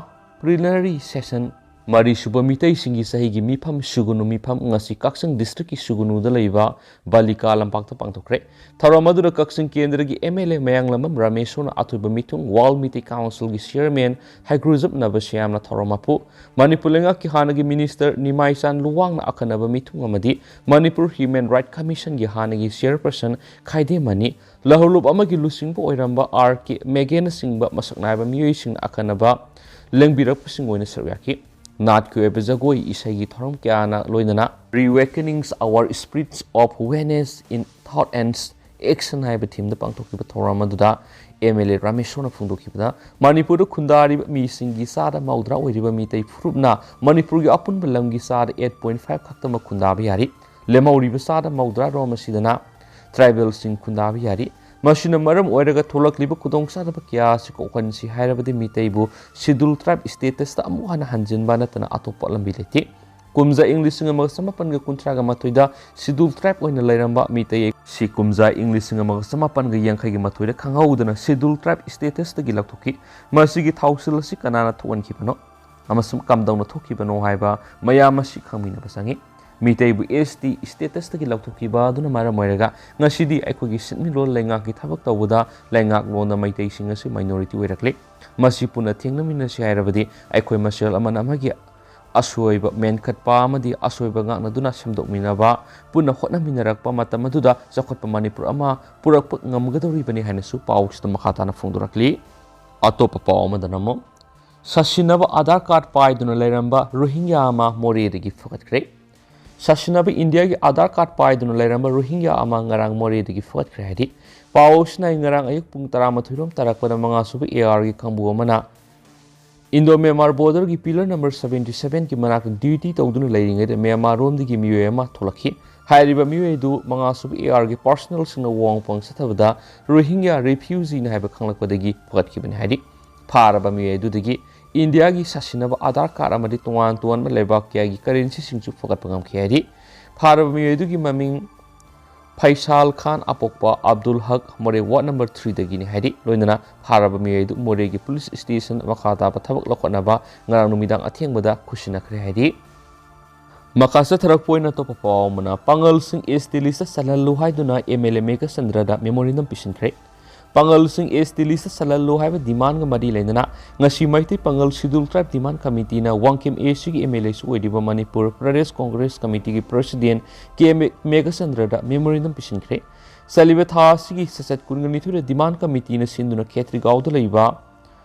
plenary session ꯃꯔꯤꯁꯨꯕ ꯃꯤꯇꯩꯁꯤꯡꯒꯤ ꯆꯍꯤꯒꯤ ꯃꯤꯐꯝ ꯁꯨꯒꯅꯨ ꯃꯤꯐꯝ ꯉꯁꯤ ꯀꯛꯆꯤꯡ ꯗꯤꯁꯇ꯭ꯔꯤꯛꯀꯤ ꯁꯨꯒꯅꯨꯗ ꯂꯩꯕ ꯕꯥꯂꯤꯀꯥ ꯂꯝꯄꯥꯛꯇ ꯄꯥꯡꯊꯣꯛꯈ꯭ꯔꯦ꯫ ꯊꯧꯔꯝ ꯑꯗꯨꯗ ꯀꯛꯆꯤꯡ ꯀꯦꯟꯗ꯭ꯔꯒꯤ ꯑꯦꯝ ꯑꯦꯜ ꯑꯦ ꯃꯌꯥꯡꯂꯝꯕꯝ ꯔꯥꯃꯦꯁꯣꯔꯅ ꯑꯊꯣꯏꯕ ꯃꯤꯊꯨꯡ, ꯋꯥꯔꯜ ꯃꯤꯇꯩ ꯀꯥꯎꯟꯁꯤꯜꯒꯤ ꯆꯤꯌꯔꯃꯦꯟ ꯍꯩꯒ꯭ꯔꯨꯖꯝ ꯅꯕꯁ꯭ꯌꯥꯝꯅ ꯊꯧꯔꯝ ꯃꯄꯨ, ꯃꯅꯤꯄꯨꯔ ꯂꯩꯉꯥꯛꯀꯤ ꯍꯥꯟꯅꯒꯤ ꯃꯤꯅꯤꯁꯇꯔ ꯅꯤꯃꯥꯏꯆꯥꯟ ꯂꯨꯋꯥꯡꯅ ꯑꯈꯟꯅꯕ ꯃꯤꯊꯨꯡ ꯑꯃꯗꯤ ꯃꯅꯤꯄꯨꯔ ꯍ꯭ꯌꯨꯃꯦꯟ ꯔꯥꯏꯠ ꯀꯃꯤꯁꯟꯒꯤ ꯍꯥꯟꯅꯒꯤ ꯆꯤꯌꯔꯄꯔꯁꯟ ꯈꯥꯏꯗꯦꯝ ꯃꯅꯤ, ꯂꯍꯧꯂꯨꯞ ꯑꯃꯒꯤ ꯂꯨꯆꯤꯡꯕ ꯑꯣꯏꯔꯝꯕ ꯑꯥꯔ ꯀꯦ ꯃꯦꯒꯦꯅꯆꯤꯡꯕ ꯃꯁꯛ ꯅꯥꯏꯕ ꯃꯤꯑꯣꯏꯁꯤꯡꯅ ꯑꯈꯟꯅꯕ ꯂꯦꯡꯕꯤꯔꯛꯄꯁꯤꯡ ꯑꯣꯏꯅ ꯁꯔꯨꯛ ꯌꯥꯈꯤ꯫ ꯅꯥꯠꯀꯤ ꯑꯣꯏꯕ ꯖꯒꯣꯏ ꯏꯁꯩꯒꯤ ꯊꯧꯔꯝ ꯀꯌꯥꯅ ꯂꯣꯏꯅꯅ Reawakenings Our Spirits of Oneness in Thought and Action ꯍꯥꯏꯕ ꯊꯤꯝꯗ ꯄꯥꯡꯊꯣꯛꯈꯤꯕ ꯊꯧꯔꯝ ꯑꯗꯨꯗ ꯑꯦꯝ ꯑꯦꯜ ꯑꯦ ꯔꯥꯃꯦꯁꯣꯔꯅ ꯐꯣꯡꯗꯣꯛꯈꯤꯕꯗ, ꯃꯅꯤꯄꯨꯔꯗ ꯈꯨꯟꯗꯥꯔꯤꯕ ꯃꯤꯁꯤꯡꯒꯤ ꯆꯥꯗ ꯃꯧꯗ꯭ꯔꯥ ꯑꯣꯏꯔꯤꯕ ꯃꯤꯇꯩ ꯐꯨꯔꯨꯞꯅ ꯃꯅꯤꯄꯨꯔꯒꯤ ꯑꯄꯨꯟꯕ ꯂꯝꯒꯤ ꯆꯥꯗ ꯑꯩꯠ ꯄꯣꯏꯟꯠ ꯐꯥꯏꯚ ꯈꯛꯇꯃꯛ ꯈꯨꯟꯗꯥꯕ ꯌꯥꯔꯤ꯫ ꯂꯦꯝꯍꯧꯔꯤꯕ ꯆꯥꯗ ꯃꯧꯗ꯭ꯔꯥ ꯔꯣꯝ ꯑꯁꯤꯗꯅ ꯇ꯭ꯔꯥꯏꯕꯦꯜꯁꯤꯡ ꯈꯨꯟꯗꯥꯕ ꯌꯥꯔꯤ꯫ ꯃꯁꯤꯅ ꯃꯔꯝ ꯑꯣꯏꯔꯒ ꯊꯣꯛꯂꯛꯂꯤꯕ ꯈꯨꯗꯣꯡꯆꯥꯗꯕ ꯀꯌꯥ ꯑꯁꯤ ꯀꯣꯛꯍꯟꯁꯤ ꯍꯥꯏꯔꯕꯗꯤ ꯃꯤꯇꯩꯕꯨ ꯁꯤꯗꯨꯜ ꯇ꯭ꯔꯥꯏꯕ ꯁ꯭ꯇꯦꯇꯁꯇ ꯑꯃꯨꯛ ꯍꯟꯅ ꯍꯟꯖꯤꯟꯕ ꯅꯠꯇꯅ ꯑꯇꯣꯞꯄ ꯂꯝꯕꯤ ꯂꯩꯇꯦ꯫ ꯀꯨꯝꯖꯥ ꯏꯪ ꯂꯤꯁꯤꯡ ꯑꯃꯒ ꯆꯃꯥꯄꯟꯒ ꯀꯨꯟꯊ꯭ꯔꯥꯒ ꯃꯥꯊꯣꯏꯗ ꯁꯤꯗꯨꯜ ꯇ꯭ꯔꯥꯏꯕ ꯑꯣꯏꯅ ꯂꯩꯔꯝꯕ ꯃꯤꯇꯩ ꯁꯤ ꯀꯨꯝꯖꯥ ꯏꯪ ꯂꯤꯁꯤꯡ ꯑꯃꯒ ꯆꯃꯥꯄꯟꯒ ꯌꯥꯡꯈꯩꯒ ꯃꯥꯊꯣꯏꯗ ꯈꯪꯍꯧꯗꯅ ꯁꯤꯗꯨꯜ ꯇ꯭ꯔꯥꯏꯕ ꯁ꯭ꯇꯦꯇꯁꯇꯒꯤ ꯂꯧꯊꯣꯛꯈꯤ꯫ ꯃꯁꯤꯒꯤ ꯊꯧꯁꯤꯜ ꯑꯁꯤ ꯀꯅꯥꯅ ꯊꯣꯛꯍꯟꯈꯤꯕꯅꯣ ꯑꯃꯁꯨꯡ ꯀꯝꯗꯧꯅ ꯊꯣꯛꯈꯤꯕꯅꯣ ꯍꯥꯏꯕ ꯃꯌꯥꯝ ꯑꯁꯤ ꯈꯪꯃꯤꯟꯅꯕ ꯆꯪꯏ꯫ ꯃꯤꯇꯩꯕꯨ ꯑꯦꯁ ꯇꯤ ꯁ꯭ꯇꯦꯇꯁꯇꯒꯤ ꯂꯧꯊꯣꯛꯈꯤꯕ ꯑꯗꯨꯅ ꯃꯔꯝ ꯑꯣꯏꯔꯒ ꯉꯁꯤꯗꯤ ꯑꯩꯈꯣꯏꯒꯤ ꯁꯤꯟꯃꯤꯠꯂꯣꯟ ꯂꯩꯉꯥꯛꯀꯤ ꯊꯕꯛ ꯇꯧꯕꯗ ꯂꯩꯉꯥꯛꯂꯣꯟꯗ ꯃꯩꯇꯩꯁꯤꯡ ꯑꯁꯤ ꯃꯥꯏꯅꯣꯔꯤꯇꯤ ꯑꯣꯏꯔꯛꯂꯤ꯫ ꯃꯁꯤ ꯄꯨꯟꯅ ꯊꯦꯡꯅꯃꯤꯟꯅꯁꯤ ꯍꯥꯏꯔꯕꯗꯤ ꯑꯩꯈꯣꯏ ꯃꯁꯦꯜ ꯑꯃꯅ ꯑꯃꯒꯤ ꯑꯁꯣꯏꯕ ꯃꯦꯟꯈꯠꯄ ꯑꯃꯗꯤ ꯑꯁꯣꯏꯕ ꯉꯥꯛꯅꯗꯨꯅ ꯁꯦꯝꯗꯣꯛꯃꯤꯟꯅꯕ, ꯄꯨꯟꯅ ꯍꯣꯠꯅꯃꯤꯟꯅꯔꯛꯄ ꯃꯇꯝ ꯑꯗꯨꯗ ꯆꯥꯎꯈꯠꯄ ꯃꯅꯤꯄꯨꯔ ꯑꯃ ꯄꯨꯔꯛꯄ ꯉꯝꯒꯗꯧꯔꯤꯕꯅꯤ ꯍꯥꯏꯅꯁꯨ ꯄꯥꯎꯁꯤꯗ ꯃꯈꯥ ꯇꯥꯅ ꯐꯣꯡꯗꯣꯔꯛꯂꯤ꯫ ꯑꯇꯣꯞꯄ ꯄꯥꯎ ꯑꯃꯗꯅ ꯑꯃꯨꯛ ꯁꯥꯁꯤꯟꯅꯕ ꯑꯥꯙꯥꯔ ꯀꯥꯔꯗ ꯄꯥꯏꯗꯨꯅ ꯂꯩꯔꯝꯕ ꯔꯣꯍꯤꯡꯒ꯭ꯌꯥ ꯑꯃ ꯃꯣꯔꯦꯗꯒꯤ ꯐꯒꯠꯈ꯭ꯔꯦ꯫ ꯁꯥꯁꯤꯟꯅꯕ ꯏꯟꯗꯤꯌꯥꯒꯤ ꯑꯥꯙꯥꯔ ꯀꯥꯔꯗ ꯄꯥꯏꯗꯨꯅ ꯂꯩꯔꯝꯕ ꯔꯣꯍꯤꯡꯒ꯭ꯌꯥ ꯑꯃ ꯉꯔꯥꯡ ꯃꯣꯔꯦꯗꯒꯤ ꯐꯒꯠꯈ꯭ꯔꯦ ꯍꯥꯏꯔꯤ꯫ ꯄꯥꯎ ꯑꯁꯤꯅ ꯉꯔꯥꯡ ꯑꯌꯨꯛ ꯄꯨꯡ ꯇꯔꯥꯃꯥꯊꯣꯏ ꯔꯣꯝ ꯇꯥꯔꯛꯄꯗ ꯃꯉꯥꯁꯨꯕ ꯑꯦ ꯑꯥꯔꯒꯤ ꯀꯥꯡꯕꯨ ꯑꯃꯅ ꯏꯟꯗꯣ ꯃ꯭ꯌꯥꯟꯃꯥꯔ ꯕꯣꯔꯗꯔꯒꯤ ꯄꯤꯂꯔ ꯅꯝꯕꯔ ꯁꯕꯦꯟꯇꯤ ꯁꯕꯦꯟꯒꯤ ꯃꯅꯥꯛꯇ ꯗ꯭ꯌꯨꯇꯤ ꯇꯧꯗꯨꯅ ꯂꯩꯔꯤꯉꯩꯗ ꯃ꯭ꯌꯥꯟꯃꯥꯔ ꯔꯣꯝꯗꯒꯤ ꯃꯤꯑꯣꯏ ꯑꯃ ꯊꯣꯛꯂꯛꯈꯤ꯫ ꯍꯥꯏꯔꯤꯕ ꯃꯤꯑꯣꯏ ꯑꯗꯨ ꯃꯉꯥꯁꯨꯕ ꯑꯦ ꯑꯥꯔꯒꯤ ꯄꯥꯔꯁꯣꯅꯦꯜꯁꯤꯡꯅ ꯋꯥꯍꯪ ꯄꯪꯆꯠꯊꯕꯗ ꯔꯣꯍꯤꯡꯒ꯭ꯌꯥ ꯔꯤꯐ꯭ꯌꯨꯖꯤꯅꯤ ꯍꯥꯏꯕ ꯈꯪꯂꯛꯄꯗꯒꯤ ꯐꯒꯠꯈꯤꯕꯅꯤ ꯍꯥꯏꯔꯤ꯫ ꯐꯥꯔꯕ ꯃꯤꯑꯣꯏ ꯑꯗꯨꯗꯒꯤ ꯏꯟꯗꯤꯌꯥꯒꯤ ꯁꯥꯁꯤꯟꯅꯕ ꯑꯥꯙꯥꯔ ꯀꯥꯔꯗ ꯑꯃꯗꯤ ꯇꯣꯉꯥꯟ ꯇꯣꯉꯥꯟꯕ ꯂꯩꯕꯥꯛ ꯀꯌꯥꯒꯤ ꯀꯔꯦꯟꯁꯤꯁꯤꯡꯁꯨ ꯐꯒꯠꯄ ꯉꯝꯈꯤ ꯍꯥꯏꯔꯤ꯫ ꯐꯥꯔꯕ ꯃꯤꯑꯣꯏ ꯑꯗꯨꯒꯤ ꯃꯃꯤꯡ ꯐꯩꯁꯥꯜ ꯈꯥꯟ ꯑꯄꯣꯛꯄ ꯑꯕꯗꯨꯜ ꯍꯛ, ꯃꯣꯔꯦ ꯋꯥꯔꯗ ꯅꯝꯕꯔ ꯊ꯭ꯔꯤꯗꯒꯤꯅꯤ ꯍꯥꯏꯔꯤ꯫ ꯂꯣꯏꯅꯅ ꯐꯥꯔꯕ ꯃꯤꯑꯣꯏ ꯑꯗꯨ ꯃꯣꯔꯦꯒꯤ ꯄꯨꯂꯤꯁ ꯁ꯭ꯇꯦꯁꯟ ꯃꯈꯥ ꯇꯥꯕ ꯊꯕꯛ ꯂꯧꯈꯠꯅꯕ ꯉꯔꯥꯡ ꯅꯨꯃꯤꯗꯥꯡ ꯑꯊꯦꯡꯕꯗ ꯈꯨꯠꯁꯤꯟꯅꯈ꯭ꯔꯦ ꯍꯥꯏꯔꯤ꯫ ꯃꯈꯥ ꯆꯠꯊꯔꯛꯄ ꯑꯣꯏꯅ ꯑꯇꯣꯞꯄ ꯄꯥꯎ ꯑꯃꯅ, ꯄꯥꯡꯒꯜꯁꯤꯡ ꯑꯦꯁ ꯇꯤ ꯂꯤꯁꯇ ꯆꯜꯍꯜꯂꯨ ꯍꯥꯏꯗꯨꯅ ꯑꯦꯝ ꯑꯦꯜ ꯑꯦ ꯃꯦꯘꯆꯟꯗ꯭ꯔꯗ ꯃꯦꯃꯣꯔꯦꯟꯗꯝ ꯄꯤꯁꯤꯟꯈ꯭ꯔꯦ꯫ ꯄꯥꯡꯒꯜꯁꯤꯡ ꯑꯦꯁ ꯇꯤ ꯂꯤꯁꯇ ꯆꯜꯍꯜꯂꯨ ꯍꯥꯏꯕ ꯗꯤꯃꯥꯟꯒ ꯃꯔꯤ ꯂꯩꯅꯅ ꯉꯁꯤ ꯃꯩꯇꯩ ꯄꯥꯡꯒꯜ ꯁꯤꯗꯨꯜ ꯇ꯭ꯔꯥꯏꯕ ꯗꯤꯃꯥꯟ ꯀꯃꯤꯇꯤꯅ ꯋꯥꯡꯈꯦꯝ ꯑꯦ ꯁꯤꯒꯤ ꯑꯦꯝ ꯑꯦꯜ ꯑꯦꯁꯨ ꯑꯣꯏꯔꯤꯕ ꯃꯅꯤꯄꯨꯔ ꯄ꯭ꯔꯗꯦꯁ ꯀꯣꯡꯒ꯭ꯔꯦꯁ ꯀꯃꯤꯇꯤꯒꯤ ꯄ꯭ꯔꯁꯤꯗꯦꯟ ꯀꯦ ꯃꯦ-, ꯃꯦꯘꯆꯟꯗ꯭ꯔꯗ ꯃꯦꯃꯣꯔꯦꯟꯗꯝ ꯄꯤꯁꯤꯟꯈ꯭ꯔꯦ꯫ ꯆꯠꯂꯤꯕ ꯊꯥ ꯑꯁꯤꯒꯤ ꯆꯩꯆꯠ ꯀꯨꯟꯒ ꯅꯤꯊꯣꯏꯗ ꯗꯤꯃꯥꯟ ꯀꯃꯤꯇꯤꯅ ꯁꯤꯟꯗꯨꯅ ꯈꯦꯇ꯭ꯔꯤꯒꯥꯎꯗ ꯂꯩꯕ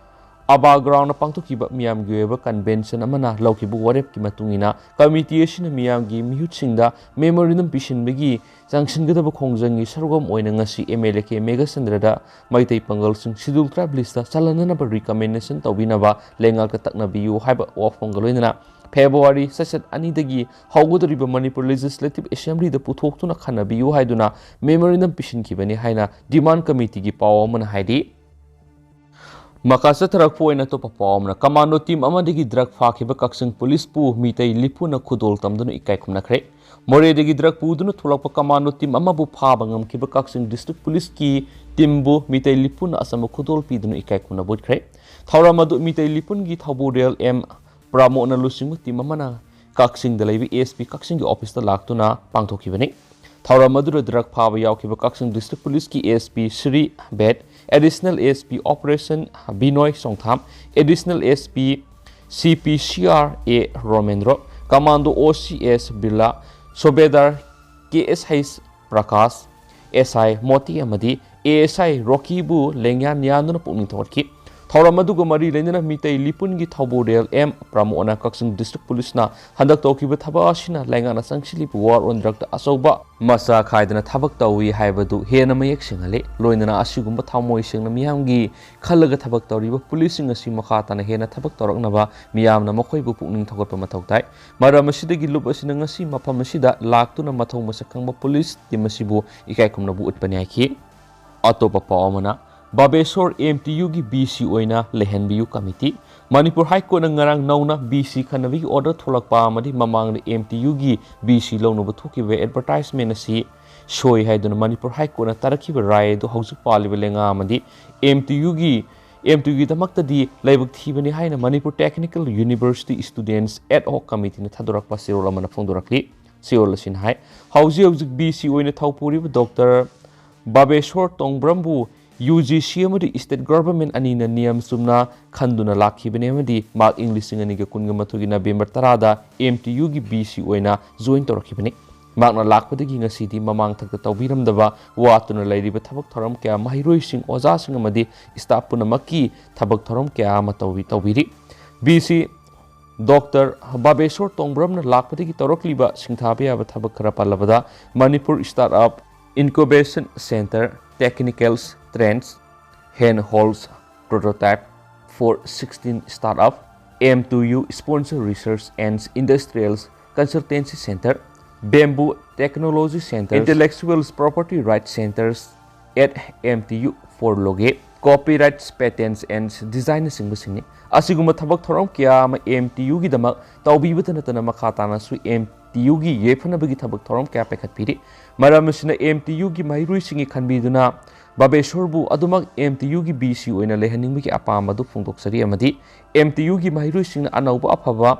ꯑꯕꯥ ꯒ꯭ꯔꯥꯎꯟꯗ ꯄꯥꯡꯊꯣꯛꯈꯤꯕ ꯃꯤꯌꯥꯝꯒꯤ ꯑꯣꯏꯕ ꯀꯟꯚꯦꯟꯁꯟ ꯑꯃꯅ ꯂꯧꯈꯤꯕ ꯋꯥꯔꯦꯞꯀꯤ ꯃꯇꯨꯡ ꯏꯟꯅ ꯀꯃꯤꯇꯤ ꯑꯁꯤꯅ ꯃꯤꯌꯥꯝꯒꯤ ꯃꯤꯍꯨꯠꯁꯤꯡꯗ ꯃꯦꯃꯣꯔꯦꯟꯗꯝ ꯄꯤꯁꯤꯟꯕꯒꯤ ꯆꯪꯁꯤꯟꯒꯗꯕ ꯈꯣꯡꯖꯪꯒꯤ ꯁꯔꯨꯛ ꯑꯃ ꯑꯣꯏꯅ ꯉꯁꯤ ꯑꯦꯝ ꯑꯦꯜ ꯑꯦ ꯀꯦ ꯃꯦꯘꯆꯟꯗ꯭ꯔꯗ ꯃꯩꯇꯩ ꯄꯥꯡꯒꯜꯁꯤꯡ ꯁꯤꯗꯨꯜ ꯇ꯭ꯔꯥꯏꯕ ꯂꯤꯁꯇ ꯆꯜꯍꯟꯅꯅꯕ ꯔꯤꯀꯃꯦꯟꯗꯦꯁꯟ ꯇꯧꯕꯤꯅꯕ ꯂꯩꯉꯥꯛꯇ ꯇꯛꯅꯕꯤꯌꯨ ꯍꯥꯏꯕ ꯋꯥꯐꯝꯒ ꯂꯣꯏꯅꯅ ꯐꯦꯕ꯭ꯔꯨꯋꯥꯔꯤ ꯆꯩꯆꯠ ꯑꯅꯤꯗꯒꯤ ꯍꯧꯒꯗꯧꯔꯤꯕ ꯃꯅꯤꯄꯨꯔ ꯂꯦꯖꯤꯁꯂꯦꯇꯤꯚ ꯑꯦꯁꯦꯝꯕ꯭ꯂꯤꯗ ꯄꯨꯊꯣꯛꯇꯨꯅ ꯈꯟꯅꯕꯤꯌꯨ ꯍꯥꯏꯗꯨꯅ ꯃꯦꯃꯣꯔꯦꯟꯗꯝ ꯄꯤꯁꯤꯟꯈꯤꯕꯅꯤ ꯍꯥꯏꯅ ꯗꯤꯃꯥꯟ ꯀꯃꯤꯇꯤꯒꯤ ꯄꯥꯎ ꯑꯃꯅ ꯍꯥꯏꯔꯤ꯫ ꯃꯈꯥ ꯆꯠꯊꯔꯛꯄ ꯑꯣꯏꯅ ꯑꯇꯣꯞꯄ ꯄꯥꯎ ꯑꯃꯅ, ꯀꯃꯥꯟꯗꯣ ꯇꯤꯝ ꯑꯃꯗꯒꯤ ꯗ꯭ꯔꯒ ꯐꯥꯈꯤꯕ ꯀꯛꯆꯤꯡ ꯄꯨꯂꯤꯁꯄꯨ ꯃꯤꯇꯩ ꯂꯤꯄꯨꯅ ꯈꯨꯗꯣꯜ ꯇꯝꯗꯨꯅ ꯏꯀꯥꯏ ꯈꯨꯝꯅꯈ꯭ꯔꯦ꯫ ꯃꯣꯔꯦꯗꯒꯤ ꯗ꯭ꯔꯒ ꯄꯨꯗꯨꯅ ꯊꯣꯛꯂꯛꯄ ꯀꯃꯥꯟꯗꯣ ꯇꯤꯝ ꯑꯃꯕꯨ ꯐꯥꯕ ꯉꯝꯈꯤꯕ ꯀꯛꯆꯤꯡ ꯗꯤꯁꯇ꯭ꯔꯤꯛ ꯄꯨꯂꯤꯁꯀꯤ ꯇꯤꯝꯕꯨ ꯃꯤꯇꯩ ꯂꯤꯄꯨꯅ ꯑꯆꯝꯕ ꯈꯨꯗꯣꯜ ꯄꯤꯗꯨꯅ ꯏꯀꯥꯏ ꯈꯨꯝꯅꯕ ꯎꯠꯈ꯭ꯔꯦ꯫ ꯊꯧꯔꯝ ꯑꯗꯨ ꯃꯤꯇꯩ ꯂꯤꯄꯨꯟꯒꯤ ꯊꯧꯕꯨꯔꯦꯜ ꯑꯦꯝ ꯄ꯭ꯔꯃꯣꯗꯅ ꯂꯨꯆꯤꯡꯕ ꯇꯤꯝ ꯑꯃꯅ ꯀꯛꯆꯤꯡꯗ ꯂꯩꯕ ꯑꯦꯁ ꯄꯤ ꯀꯛꯆꯤꯡꯒꯤ ꯑꯣꯐꯤꯁꯇ ꯂꯥꯛꯇꯨꯅ ꯄꯥꯡꯊꯣꯛꯈꯤꯕꯅꯤ꯫ ꯊꯧꯔꯝ ꯑꯗꯨꯗ ꯗ꯭ꯔꯒ ꯐꯥꯕ ꯌꯥꯎꯈꯤꯕ ꯀꯛꯆꯤꯡ ꯗꯤꯁꯇ꯭ꯔꯤꯛ ꯄꯨꯂꯤꯁꯀꯤ ꯑꯦꯁ ꯄꯤ ꯁ꯭ꯔꯤ ꯕꯦꯠ, additional S P operation Binoy Songtham, additional S P C P C R A Romendro, commando O C S Birla, subedar K S H Prakash, S I Moti ꯑꯃꯗꯤ ꯑꯦ ꯑꯦꯁ ꯑꯥꯏ ꯔꯣꯀꯤꯕꯨ ꯂꯦꯡꯌꯥꯟ ꯌꯥꯟꯗꯨꯅ ꯄꯨꯛꯅꯤꯡ ꯊꯧꯒꯠꯈꯤ꯫ ꯊꯧꯔꯝ ꯑꯗꯨꯒ ꯃꯔꯤ ꯂꯩꯅꯅ ꯃꯤꯇꯩ ꯂꯤꯄꯨꯟꯒꯤ ꯊꯧꯕꯨꯔꯦꯜ ꯑꯦꯝ ꯄ꯭ꯔꯃꯣꯗꯅ ꯀꯛꯆꯤꯡ ꯗꯤꯁꯇ꯭ꯔꯤꯛ ꯄꯨꯂꯤꯁꯅ ꯍꯟꯗꯛ ꯇꯧꯈꯤꯕ ꯊꯕꯛ ꯑꯁꯤꯅ ꯂꯩꯉꯥꯛꯅ ꯆꯪꯁꯤꯜꯂꯤꯕ ꯋꯥꯔ ꯑꯣꯟ ꯗ꯭ꯔꯒꯇ ꯑꯆꯧꯕ ꯃꯆꯥ ꯈꯥꯏꯗꯅ ꯊꯕꯛ ꯇꯧꯏ ꯍꯥꯏꯕꯗꯨ ꯍꯦꯟꯅ ꯃꯌꯦꯛ ꯁꯦꯡꯍꯜꯂꯤ꯫ ꯂꯣꯏꯅꯅ ꯑꯁꯤꯒꯨꯝꯕ ꯊꯃꯣꯏ ꯁꯦꯡꯅ ꯃꯤꯌꯥꯝꯒꯤ ꯈꯜꯂꯒ ꯊꯕꯛ ꯇꯧꯔꯤꯕ ꯄꯨꯂꯤꯁꯁꯤꯡ ꯑꯁꯤ ꯃꯈꯥ ꯇꯥꯅ ꯍꯦꯟꯅ ꯊꯕꯛ ꯇꯧꯔꯛꯅꯕ ꯃꯤꯌꯥꯝꯅ ꯃꯈꯣꯏꯕꯨ ꯄꯨꯛꯅꯤꯡ ꯊꯧꯒꯠꯄ ꯃꯊꯧ ꯇꯥꯏ꯫ ꯃꯔꯝ ꯑꯁꯤꯗꯒꯤ ꯂꯨꯞ ꯑꯁꯤꯅ ꯉꯁꯤ ꯃꯐꯝ ꯑꯁꯤꯗ ꯂꯥꯛꯇꯨꯅ ꯃꯊꯧ ꯃꯁꯛ ꯈꯪꯕ ꯄꯨꯂꯤꯁ ꯇꯤꯝ ꯑꯁꯤꯕꯨ ꯏꯀꯥꯏ ꯈꯨꯝꯅꯕ ꯎꯠꯄꯅꯤ ꯍꯥꯏꯈꯤ꯫ ꯑꯇꯣꯞꯄ ꯄꯥꯎ ꯑꯃꯅ, ꯕꯥꯕꯦꯁꯣꯔ ꯑꯦꯝ ꯇꯤ ꯌꯨꯒꯤ ꯕꯤ ꯁꯤ ꯑꯣꯏꯅ ꯂꯩꯍꯟꯕꯤꯌꯨ ꯀꯃꯤꯇꯤ꯫ ꯃꯅꯤꯄꯨꯔ ꯍꯥꯏ ꯀꯣꯔꯠꯅ ꯉꯔꯥꯡ ꯅꯧꯅ ꯕꯤ ꯁꯤ ꯈꯟꯅꯕꯒꯤ ꯑꯣꯔꯗꯔ ꯊꯣꯛꯂꯛꯄ ꯑꯃꯗꯤ ꯃꯃꯥꯡꯗ ꯑꯦꯝ ꯇꯤ ꯌꯨꯒꯤ ꯕꯤ ꯁꯤ ꯂꯧꯅꯕ ꯊꯣꯛꯈꯤꯕ ꯑꯦꯗꯚꯔꯇꯥꯏꯖꯃꯦꯟ ꯑꯁꯤ ꯁꯣꯏ ꯍꯥꯏꯗꯨꯅ ꯃꯅꯤꯄꯨꯔ ꯍꯥꯏ ꯀꯣꯔꯠꯅ ꯇꯥꯔꯛꯈꯤꯕ ꯔꯥꯏ ꯑꯗꯨ ꯍꯧꯖꯤꯛ ꯄꯥꯜꯂꯤꯕ ꯂꯦꯡꯒꯥ ꯑꯃꯗꯤ ꯑꯦꯝ ꯇꯤ ꯌꯨꯒꯤ ꯑꯦꯝ ꯇꯤ ꯌꯨꯒꯤꯗꯃꯛꯇꯗꯤ ꯂꯥꯏꯕꯛ ꯊꯤꯕꯅꯤ ꯍꯥꯏꯅ ꯃꯅꯤꯄꯨꯔ ꯇꯦꯛꯅꯤꯀꯦꯜ ꯌꯨꯅꯤꯚꯔꯁꯤꯇꯤ ꯁ꯭ꯇꯨꯗꯦꯟꯠꯁ ꯑꯦꯗ ꯍꯣꯛ ꯀꯃꯤꯇꯤꯅ ꯊꯥꯗꯣꯔꯛꯄ ꯆꯦꯔꯣꯜ ꯑꯃꯅ ꯐꯣꯡꯗꯣꯔꯛꯂꯤ꯫ ꯆꯦꯔꯣꯜ ꯑꯁꯤꯅ ꯍꯥꯏ, ꯍꯧꯖꯤꯛ ꯍꯧꯖꯤꯛ ꯚꯤ ꯁꯤ ꯑꯣꯏꯅ ꯊꯧ ꯄꯨꯔꯤꯕ ꯗꯣꯛꯇꯔ ꯕꯥꯕꯦꯁꯣꯔ ꯇꯣꯡꯕ꯭ꯔꯝꯕꯨ ꯌꯨ ꯖꯤ ꯁꯤ ꯑꯃꯗꯤ ꯁ꯭ꯇꯦꯠ ꯒꯚꯔꯟꯃꯦꯟꯠ ꯑꯅꯤꯅ ꯅꯤꯌꯝ ꯆꯨꯝꯅ ꯈꯟꯗꯨꯅ ꯂꯥꯛꯈꯤꯕꯅꯤ ꯑꯃꯗꯤ ꯃꯍꯥꯛ ꯏꯪ ꯂꯤꯁꯤꯡ ꯑꯅꯤꯒ ꯀꯨꯟꯒ ꯃꯥꯊꯣꯏꯒꯤ ꯅꯕꯦꯝꯕꯔ ꯇꯔꯥꯗ ꯑꯦꯝ ꯇꯤ ꯌꯨꯒꯤ ꯚꯤ ꯁꯤ ꯑꯣꯏꯅ ꯖꯣꯏꯟ ꯇꯧꯔꯛꯈꯤꯕꯅꯤ꯫ ꯃꯍꯥꯛꯅ ꯂꯥꯛꯄꯗꯒꯤ ꯉꯁꯤꯗꯤ ꯃꯃꯥꯡꯊꯛꯇ ꯇꯧꯕꯤꯔꯝꯗꯕ ꯋꯥꯠꯇꯨꯅ ꯂꯩꯔꯤꯕ ꯊꯕꯛ ꯊꯧꯔꯝ ꯀꯌꯥ ꯃꯍꯩꯔꯣꯏꯁꯤꯡ, ꯑꯣꯖꯥꯁꯤꯡ ꯑꯃꯗꯤ ꯁ꯭ꯇꯥꯐ ꯄꯨꯝꯅꯃꯛꯀꯤ ꯊꯕꯛ ꯊꯧꯔꯝ ꯀꯌꯥ ꯑꯃ ꯇꯧꯕꯤ-, ꯇꯧꯕꯤꯔꯤ꯫ ꯚꯤ ꯁꯤ ꯗꯣꯛꯇꯔ ꯕꯥꯕꯦꯁꯣꯔ ꯇꯣꯡꯕ꯭ꯔꯝꯅ ꯂꯥꯛꯄꯗꯒꯤ ꯇꯧꯔꯛꯂꯤꯕ ꯁꯤꯡꯊꯥꯕ ꯌꯥꯕ ꯊꯕꯛ ꯈꯔ ꯄꯜꯂꯕꯗ, Manipur start up incubation centre, technicals trends, ꯍꯦꯟ ꯍꯣꯜꯁ prototype for sixteen start up, M to U sponsor research and industrials consultancy centre, bamboo technology centre, intellectuals property rights centres at M T U for ꯂꯣꯒꯦ, copyrights, patents and ꯗꯤꯖꯥꯏꯟꯅꯆꯤꯡꯕꯁꯤꯡꯅꯤ꯫ ꯑꯁꯤꯒꯨꯝꯕ ꯊꯕꯛ ꯊꯧꯔꯝ ꯀꯌꯥ ꯑꯃ M T ꯌꯨꯒꯤꯗꯃꯛ ꯇꯧꯕꯤꯕꯇ ꯅꯠꯇꯅ ꯃꯈꯥ ꯇꯥꯅꯁꯨ M T ꯌꯨꯒꯤ ꯌꯥꯏꯐꯅꯕꯒꯤ ꯊꯕꯛ ꯊꯧꯔꯝ ꯀꯌꯥ ꯄꯥꯏꯈꯠꯄꯤꯔꯤ꯫ ꯃꯔꯝ ꯑꯁꯤꯅ ꯑꯦꯝ ꯇꯤ ꯌꯨꯒꯤ ꯃꯍꯩꯔꯣꯏꯁꯤꯡꯒꯤ ꯈꯟꯕꯤꯗꯨꯅ ꯕꯥꯕꯦꯁꯣꯔꯕꯨ ꯑꯗꯨꯃꯛ ꯑꯦꯝ ꯇꯤ ꯌꯨꯒꯤ ꯚꯤ ꯁꯤ ꯑꯣꯏꯅ ꯂꯩꯍꯟꯅꯤꯡꯕꯒꯤ ꯑꯄꯥꯝꯕ ꯑꯗꯨ ꯐꯣꯡꯗꯣꯛꯆꯔꯤ ꯑꯃꯗꯤ ꯑꯦꯝ ꯇꯤ ꯌꯨꯒꯤ ꯃꯍꯩꯔꯣꯏꯁꯤꯡꯅ ꯑꯅꯧꯕ ꯑꯐꯕ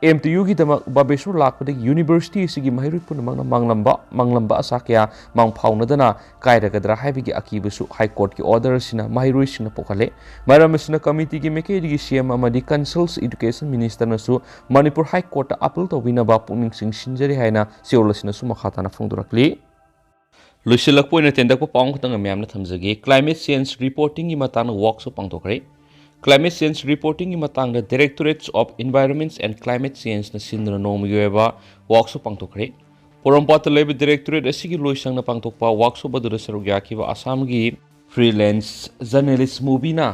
ꯑꯦꯝ ꯇꯤ ꯌꯨꯒꯤꯗꯃꯛ ꯕꯥꯕꯦꯁꯣꯔ ꯂꯥꯛꯄꯗꯒꯤ ꯌꯨꯅꯤꯚꯔꯁꯤꯇꯤ ꯑꯁꯤꯒꯤ ꯃꯍꯩꯔꯣꯏ ꯄꯨꯝꯅꯃꯛꯅ ꯃꯥꯡꯂꯝꯕ, ꯃꯥꯡꯂꯝꯕ ꯑꯁꯥ ꯀꯌꯥ ꯃꯥꯡꯐꯥꯎꯅꯗꯅ ꯀꯥꯏꯔꯒꯗ꯭ꯔꯥ ꯍꯥꯏꯕꯒꯤ ꯑꯀꯤꯕꯁꯨ ꯍꯥꯏ ꯀꯣꯔꯠꯀꯤ ꯑꯣꯔꯗꯔ ꯑꯁꯤꯅ ꯃꯍꯩꯔꯣꯏꯁꯤꯡꯅ ꯄꯣꯛꯍꯜꯂꯦ꯫ ꯃꯔꯝ ꯑꯁꯤꯅ ꯀꯃꯤꯇꯤꯒꯤ ꯃꯥꯏꯀꯩꯗꯒꯤ ꯁꯤ ꯑꯦꯝ ꯑꯃꯗꯤ ꯀꯟꯁꯜꯁ ꯏꯗꯨꯀꯦꯁꯟ ꯃꯤꯅꯤꯁꯇꯔꯅꯁꯨ ꯃꯅꯤꯄꯨꯔ ꯍꯥꯏ ꯀꯣꯔꯠꯇ ꯑꯄꯤꯜ ꯇꯧꯕꯤꯅꯕ ꯄꯨꯛꯅꯤꯡ ꯆꯤꯡꯁꯤꯟꯖꯔꯤ ꯍꯥꯏꯅ ꯆꯦꯔꯣꯜ ꯑꯁꯤꯅꯁꯨ ꯃꯈꯥ ꯇꯥꯅ ꯐꯣꯡꯗꯣꯔꯛꯂꯤ꯫ ꯂꯣꯏꯁꯤꯜꯂꯛꯄ ꯑꯣꯏꯅ ꯇꯦꯟꯇꯛꯄ ꯄꯥꯎ ꯑꯃꯈꯛꯇꯪ ꯃꯌꯥꯝꯅ ꯊꯝꯖꯒꯦ꯫ ꯀ꯭ꯂꯥꯏꯃꯦꯠ ꯆꯦꯟꯖ ꯔꯤꯄꯣꯔꯇꯤꯡꯒꯤ ꯃꯇꯥꯡꯗ ꯋꯥꯛꯁꯣꯞ ꯄꯥꯡꯊꯣꯛꯈ꯭ꯔꯦ꯫ ꯀ꯭ꯂꯥꯏꯃꯦꯠ ꯆꯦꯟꯖ ꯔꯤꯄꯣꯔꯇꯤꯡꯒꯤ ꯃꯇꯥꯡꯗ Directorate of Environment and Climate Changeꯅ ꯁꯤꯟꯗꯨꯅ ꯅꯣꯡꯃꯒꯤ ꯑꯣꯏꯕ ꯋꯥꯛꯁꯣꯞ ꯄꯥꯡꯊꯣꯛꯈ꯭ꯔꯦ꯫ ꯄꯣꯔꯣꯝꯄꯥꯠꯇ ꯂꯩꯕ ꯗꯥꯏꯔꯦꯛꯇꯣꯔꯦꯠ ꯑꯁꯤꯒꯤ ꯂꯣꯏꯁꯪꯅ ꯄꯥꯡꯊꯣꯛꯄ ꯋꯥꯛꯁꯣꯞ ꯑꯗꯨꯗ ꯁꯔꯨꯛ ꯌꯥꯈꯤꯕ ꯑꯁꯥꯝꯒꯤ ꯐ꯭ꯔꯤꯂꯦꯟꯁ ꯖꯔꯅꯦꯂꯤꯁ ꯃꯨꯕꯤꯅ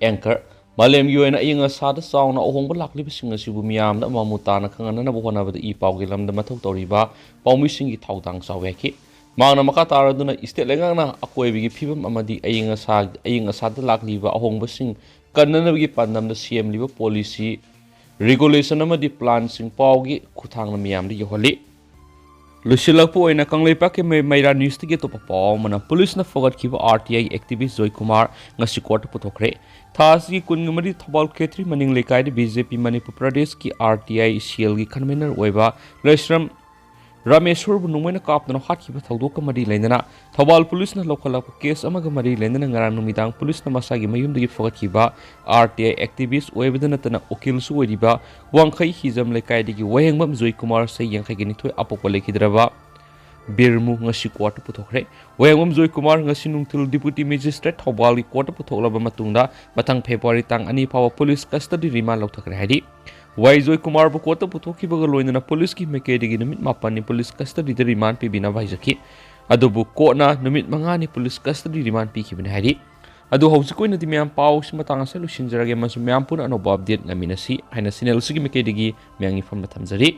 ꯑꯦꯡꯀꯔ, ꯃꯥꯂꯦꯝꯒꯤ ꯑꯣꯏꯅ ꯑꯏꯪ ꯑꯁꯥꯗ ꯆꯥꯎꯅ ꯑꯍꯣꯡꯕ ꯂꯥꯛꯂꯤꯕꯁꯤꯡ ꯑꯁꯤꯕꯨ ꯃꯤꯌꯥꯝꯗ ꯃꯃꯨꯠ ꯇꯥꯅ ꯈꯪꯍꯟꯅꯅꯕ ꯍꯣꯠꯅꯕꯗ ꯏ ꯄꯥꯎꯒꯤ ꯂꯝꯗ ꯃꯊꯧ ꯇꯧꯔꯤꯕ ꯄꯥꯎꯃꯤꯁꯤꯡꯒꯤ ꯊꯧꯗꯥꯡ ꯆꯥꯎꯏ ꯍꯥꯏꯈꯤ꯫ ꯃꯍꯥꯛꯅ ꯃꯈꯥ ꯇꯥꯔꯗꯨꯅ ꯏꯁꯇꯦꯠ ꯂꯩꯉꯥꯛꯅ ꯑꯀꯣꯏꯕꯒꯤ ꯐꯤꯕꯝ ꯑꯃꯗꯤ ꯑꯏꯪ ꯑꯁꯥ, ꯑꯏꯪ ꯑꯁꯥꯗ ꯂꯥꯛꯂꯤꯕ ꯑꯍꯣꯡꯕꯁꯤꯡ ꯀꯟꯅꯅꯕꯒꯤ ꯄꯥꯟꯗꯝꯗ ꯁꯦꯝꯂꯤꯕ ꯄꯣꯂꯤꯁꯤ, ꯔꯤꯒꯨꯂꯦꯁꯟ ꯑꯃꯗꯤ ꯄ꯭ꯂꯥꯟꯁꯤꯡ ꯄꯥꯎꯒꯤ ꯈꯨꯠꯊꯥꯡꯅ ꯃꯤꯌꯥꯝꯗ ꯌꯧꯍꯜꯂꯤ꯫ ꯂꯣꯏꯁꯤꯜꯂꯛꯄ ꯑꯣꯏꯅ ꯀꯪꯂꯩꯄꯥꯛꯀꯤ ꯃꯩ-, ꯃꯩꯔꯥ ꯅ꯭ꯌꯨꯁꯇꯒꯤ ꯑꯇꯣꯞꯄ ꯄꯥꯎ ꯑꯃꯅ, ꯄꯨꯂꯤꯁꯅ ꯐꯒꯠꯈꯤꯕ ꯑꯥꯔ ꯇꯤ ꯑꯥꯏ ꯑꯦꯛꯇꯤꯚꯤꯁ ꯖꯣꯏꯀꯨꯃꯥꯔ ꯉꯁꯤ ꯀꯣꯔꯠꯇ ꯄꯨꯊꯣꯛꯈ꯭ꯔꯦ꯫ ꯊꯥ ꯑꯁꯤꯒꯤ ꯀꯨꯟꯒ ꯃꯔꯤ ꯊꯧꯕꯥꯜ ꯈꯦꯇ꯭ꯔꯤ ꯃꯅꯤꯡ ꯂꯩꯀꯥꯏꯗ ꯕꯤ ꯖꯦ ꯄꯤ ꯃꯅꯤꯄꯨꯔ ꯄ꯭ꯔꯗꯦꯁꯀꯤ ꯑꯥꯔ ꯇꯤ ꯑꯥꯏ ꯁꯦꯜꯒꯤ ꯀꯟꯚꯦꯅꯔ ꯑꯣꯏꯕ ꯂꯣꯏꯁ꯭ꯔꯝ ꯔꯥꯃꯦꯁꯣꯔꯕꯨ ꯅꯣꯡꯃꯩꯅ ꯀꯥꯞꯇꯨꯅ ꯍꯥꯠꯈꯤꯕ ꯊꯧꯗꯣꯛꯀ ꯃꯔꯤ ꯂꯩꯅꯅ ꯊꯧꯕꯥꯜ ꯄꯨꯂꯤꯁꯅ ꯂꯧꯈꯠꯂꯛꯄ ꯀꯦꯁ ꯑꯃꯒ ꯃꯔꯤ ꯂꯩꯅꯅ ꯉꯔꯥꯡ ꯅꯨꯃꯤꯗꯥꯡ ꯄꯨꯂꯤꯁꯅ ꯃꯁꯥꯒꯤ ꯃꯌꯨꯝꯗꯒꯤ ꯐꯒꯠꯈꯤꯕ ꯑꯥꯔ ꯇꯤ ꯑꯥꯏ ꯑꯦꯛꯇꯤꯚꯤꯁ ꯑꯣꯏꯕꯗ ꯅꯠꯇꯅ ꯎꯀꯤꯜꯁꯨ ꯑꯣꯏꯔꯤꯕ ꯋꯥꯡꯈꯩ ꯍꯤꯖꯝ ꯂꯩꯀꯥꯏꯗꯒꯤ ꯋꯥꯍꯦꯡꯕꯝ ꯖꯣꯏꯀꯨꯃꯥꯔ, ꯆꯍꯤ ꯌꯥꯡꯈꯩꯒ ꯅꯤꯊꯣꯏ, ꯑꯄꯣꯛꯄ ꯂꯩꯈꯤꯗ꯭ꯔꯕ ꯕꯤꯔꯃꯨ ꯉꯁꯤ ꯀꯣꯔꯠꯇ ꯄꯨꯊꯣꯛꯈ꯭ꯔꯦ꯫ ꯋꯥꯍꯦꯡꯕꯝ ꯖꯣꯏꯀꯨꯃꯥꯔ ꯉꯁꯤ ꯅꯨꯡꯊꯤꯜ ꯗꯤꯄꯨꯇꯤ ꯃꯦꯖꯤꯁꯇ꯭ꯔꯦꯠ ꯊꯧꯕꯥꯜꯒꯤ ꯀꯣꯔꯠꯇ ꯄꯨꯊꯣꯛꯂꯕ ꯃꯇꯨꯡꯗ ꯃꯊꯪ ꯐꯦꯕ꯭ꯔꯨꯋꯥꯔꯤ ꯇꯥꯡ ꯑꯅꯤ ꯐꯥꯎꯕ ꯄꯨꯂꯤꯁ ꯀꯁꯇꯗꯤ ꯔꯤꯃꯥꯟ ꯂꯧꯊꯈ꯭ꯔꯦ ꯍꯥꯏꯔꯤ꯫ ꯋꯥꯏ ꯖꯣꯏꯀꯨꯃꯥꯔꯕꯨ ꯀꯣꯔꯠꯇ ꯄꯨꯊꯣꯛꯈꯤꯕꯒ ꯂꯣꯏꯅꯅ ꯄꯨꯂꯤꯁꯀꯤ ꯃꯥꯏꯀꯩꯗꯒꯤ ꯅꯨꯃꯤꯠ ꯃꯥꯄꯟꯅꯤ ꯄꯨꯂꯤꯁ ꯀꯁꯇꯗꯤꯗ ꯔꯤꯃꯥꯟ ꯄꯤꯕꯤꯅꯕ ꯍꯥꯏꯖꯈꯤ꯫ ꯑꯗꯨꯕꯨ ꯀꯣꯔꯠꯅ ꯅꯨꯃꯤꯠ ꯃꯉꯥꯅꯤ ꯄꯨꯂꯤꯁ ꯀꯁꯇꯗꯤ ꯔꯤꯃꯥꯟ ꯄꯤꯈꯤꯕꯅꯤ ꯍꯥꯏꯔꯤ꯫ ꯑꯗꯨ ꯍꯧꯖꯤꯛꯀꯤ ꯑꯣꯏꯅꯗꯤ ꯃꯌꯥꯝ ꯄꯥꯎꯁꯤ ꯃꯇꯥꯡ ꯑꯁꯤꯗ ꯂꯣꯏꯁꯤꯟꯖꯔꯒꯦ ꯑꯃꯁꯨꯡ ꯃꯌꯥꯝ ꯄꯨꯟꯅ ꯑꯅꯧꯕ ꯑꯞꯗꯦꯠ ꯉꯥꯏꯃꯤꯟꯅꯁꯤ ꯍꯥꯏꯅ ꯆꯦꯅꯦꯜ ꯑꯁꯤꯒꯤ ꯃꯥꯏꯀꯩꯗꯒꯤ ꯃꯌꯥꯝꯒꯤ ꯐꯝꯅ ꯊꯝꯖꯔꯤ꯫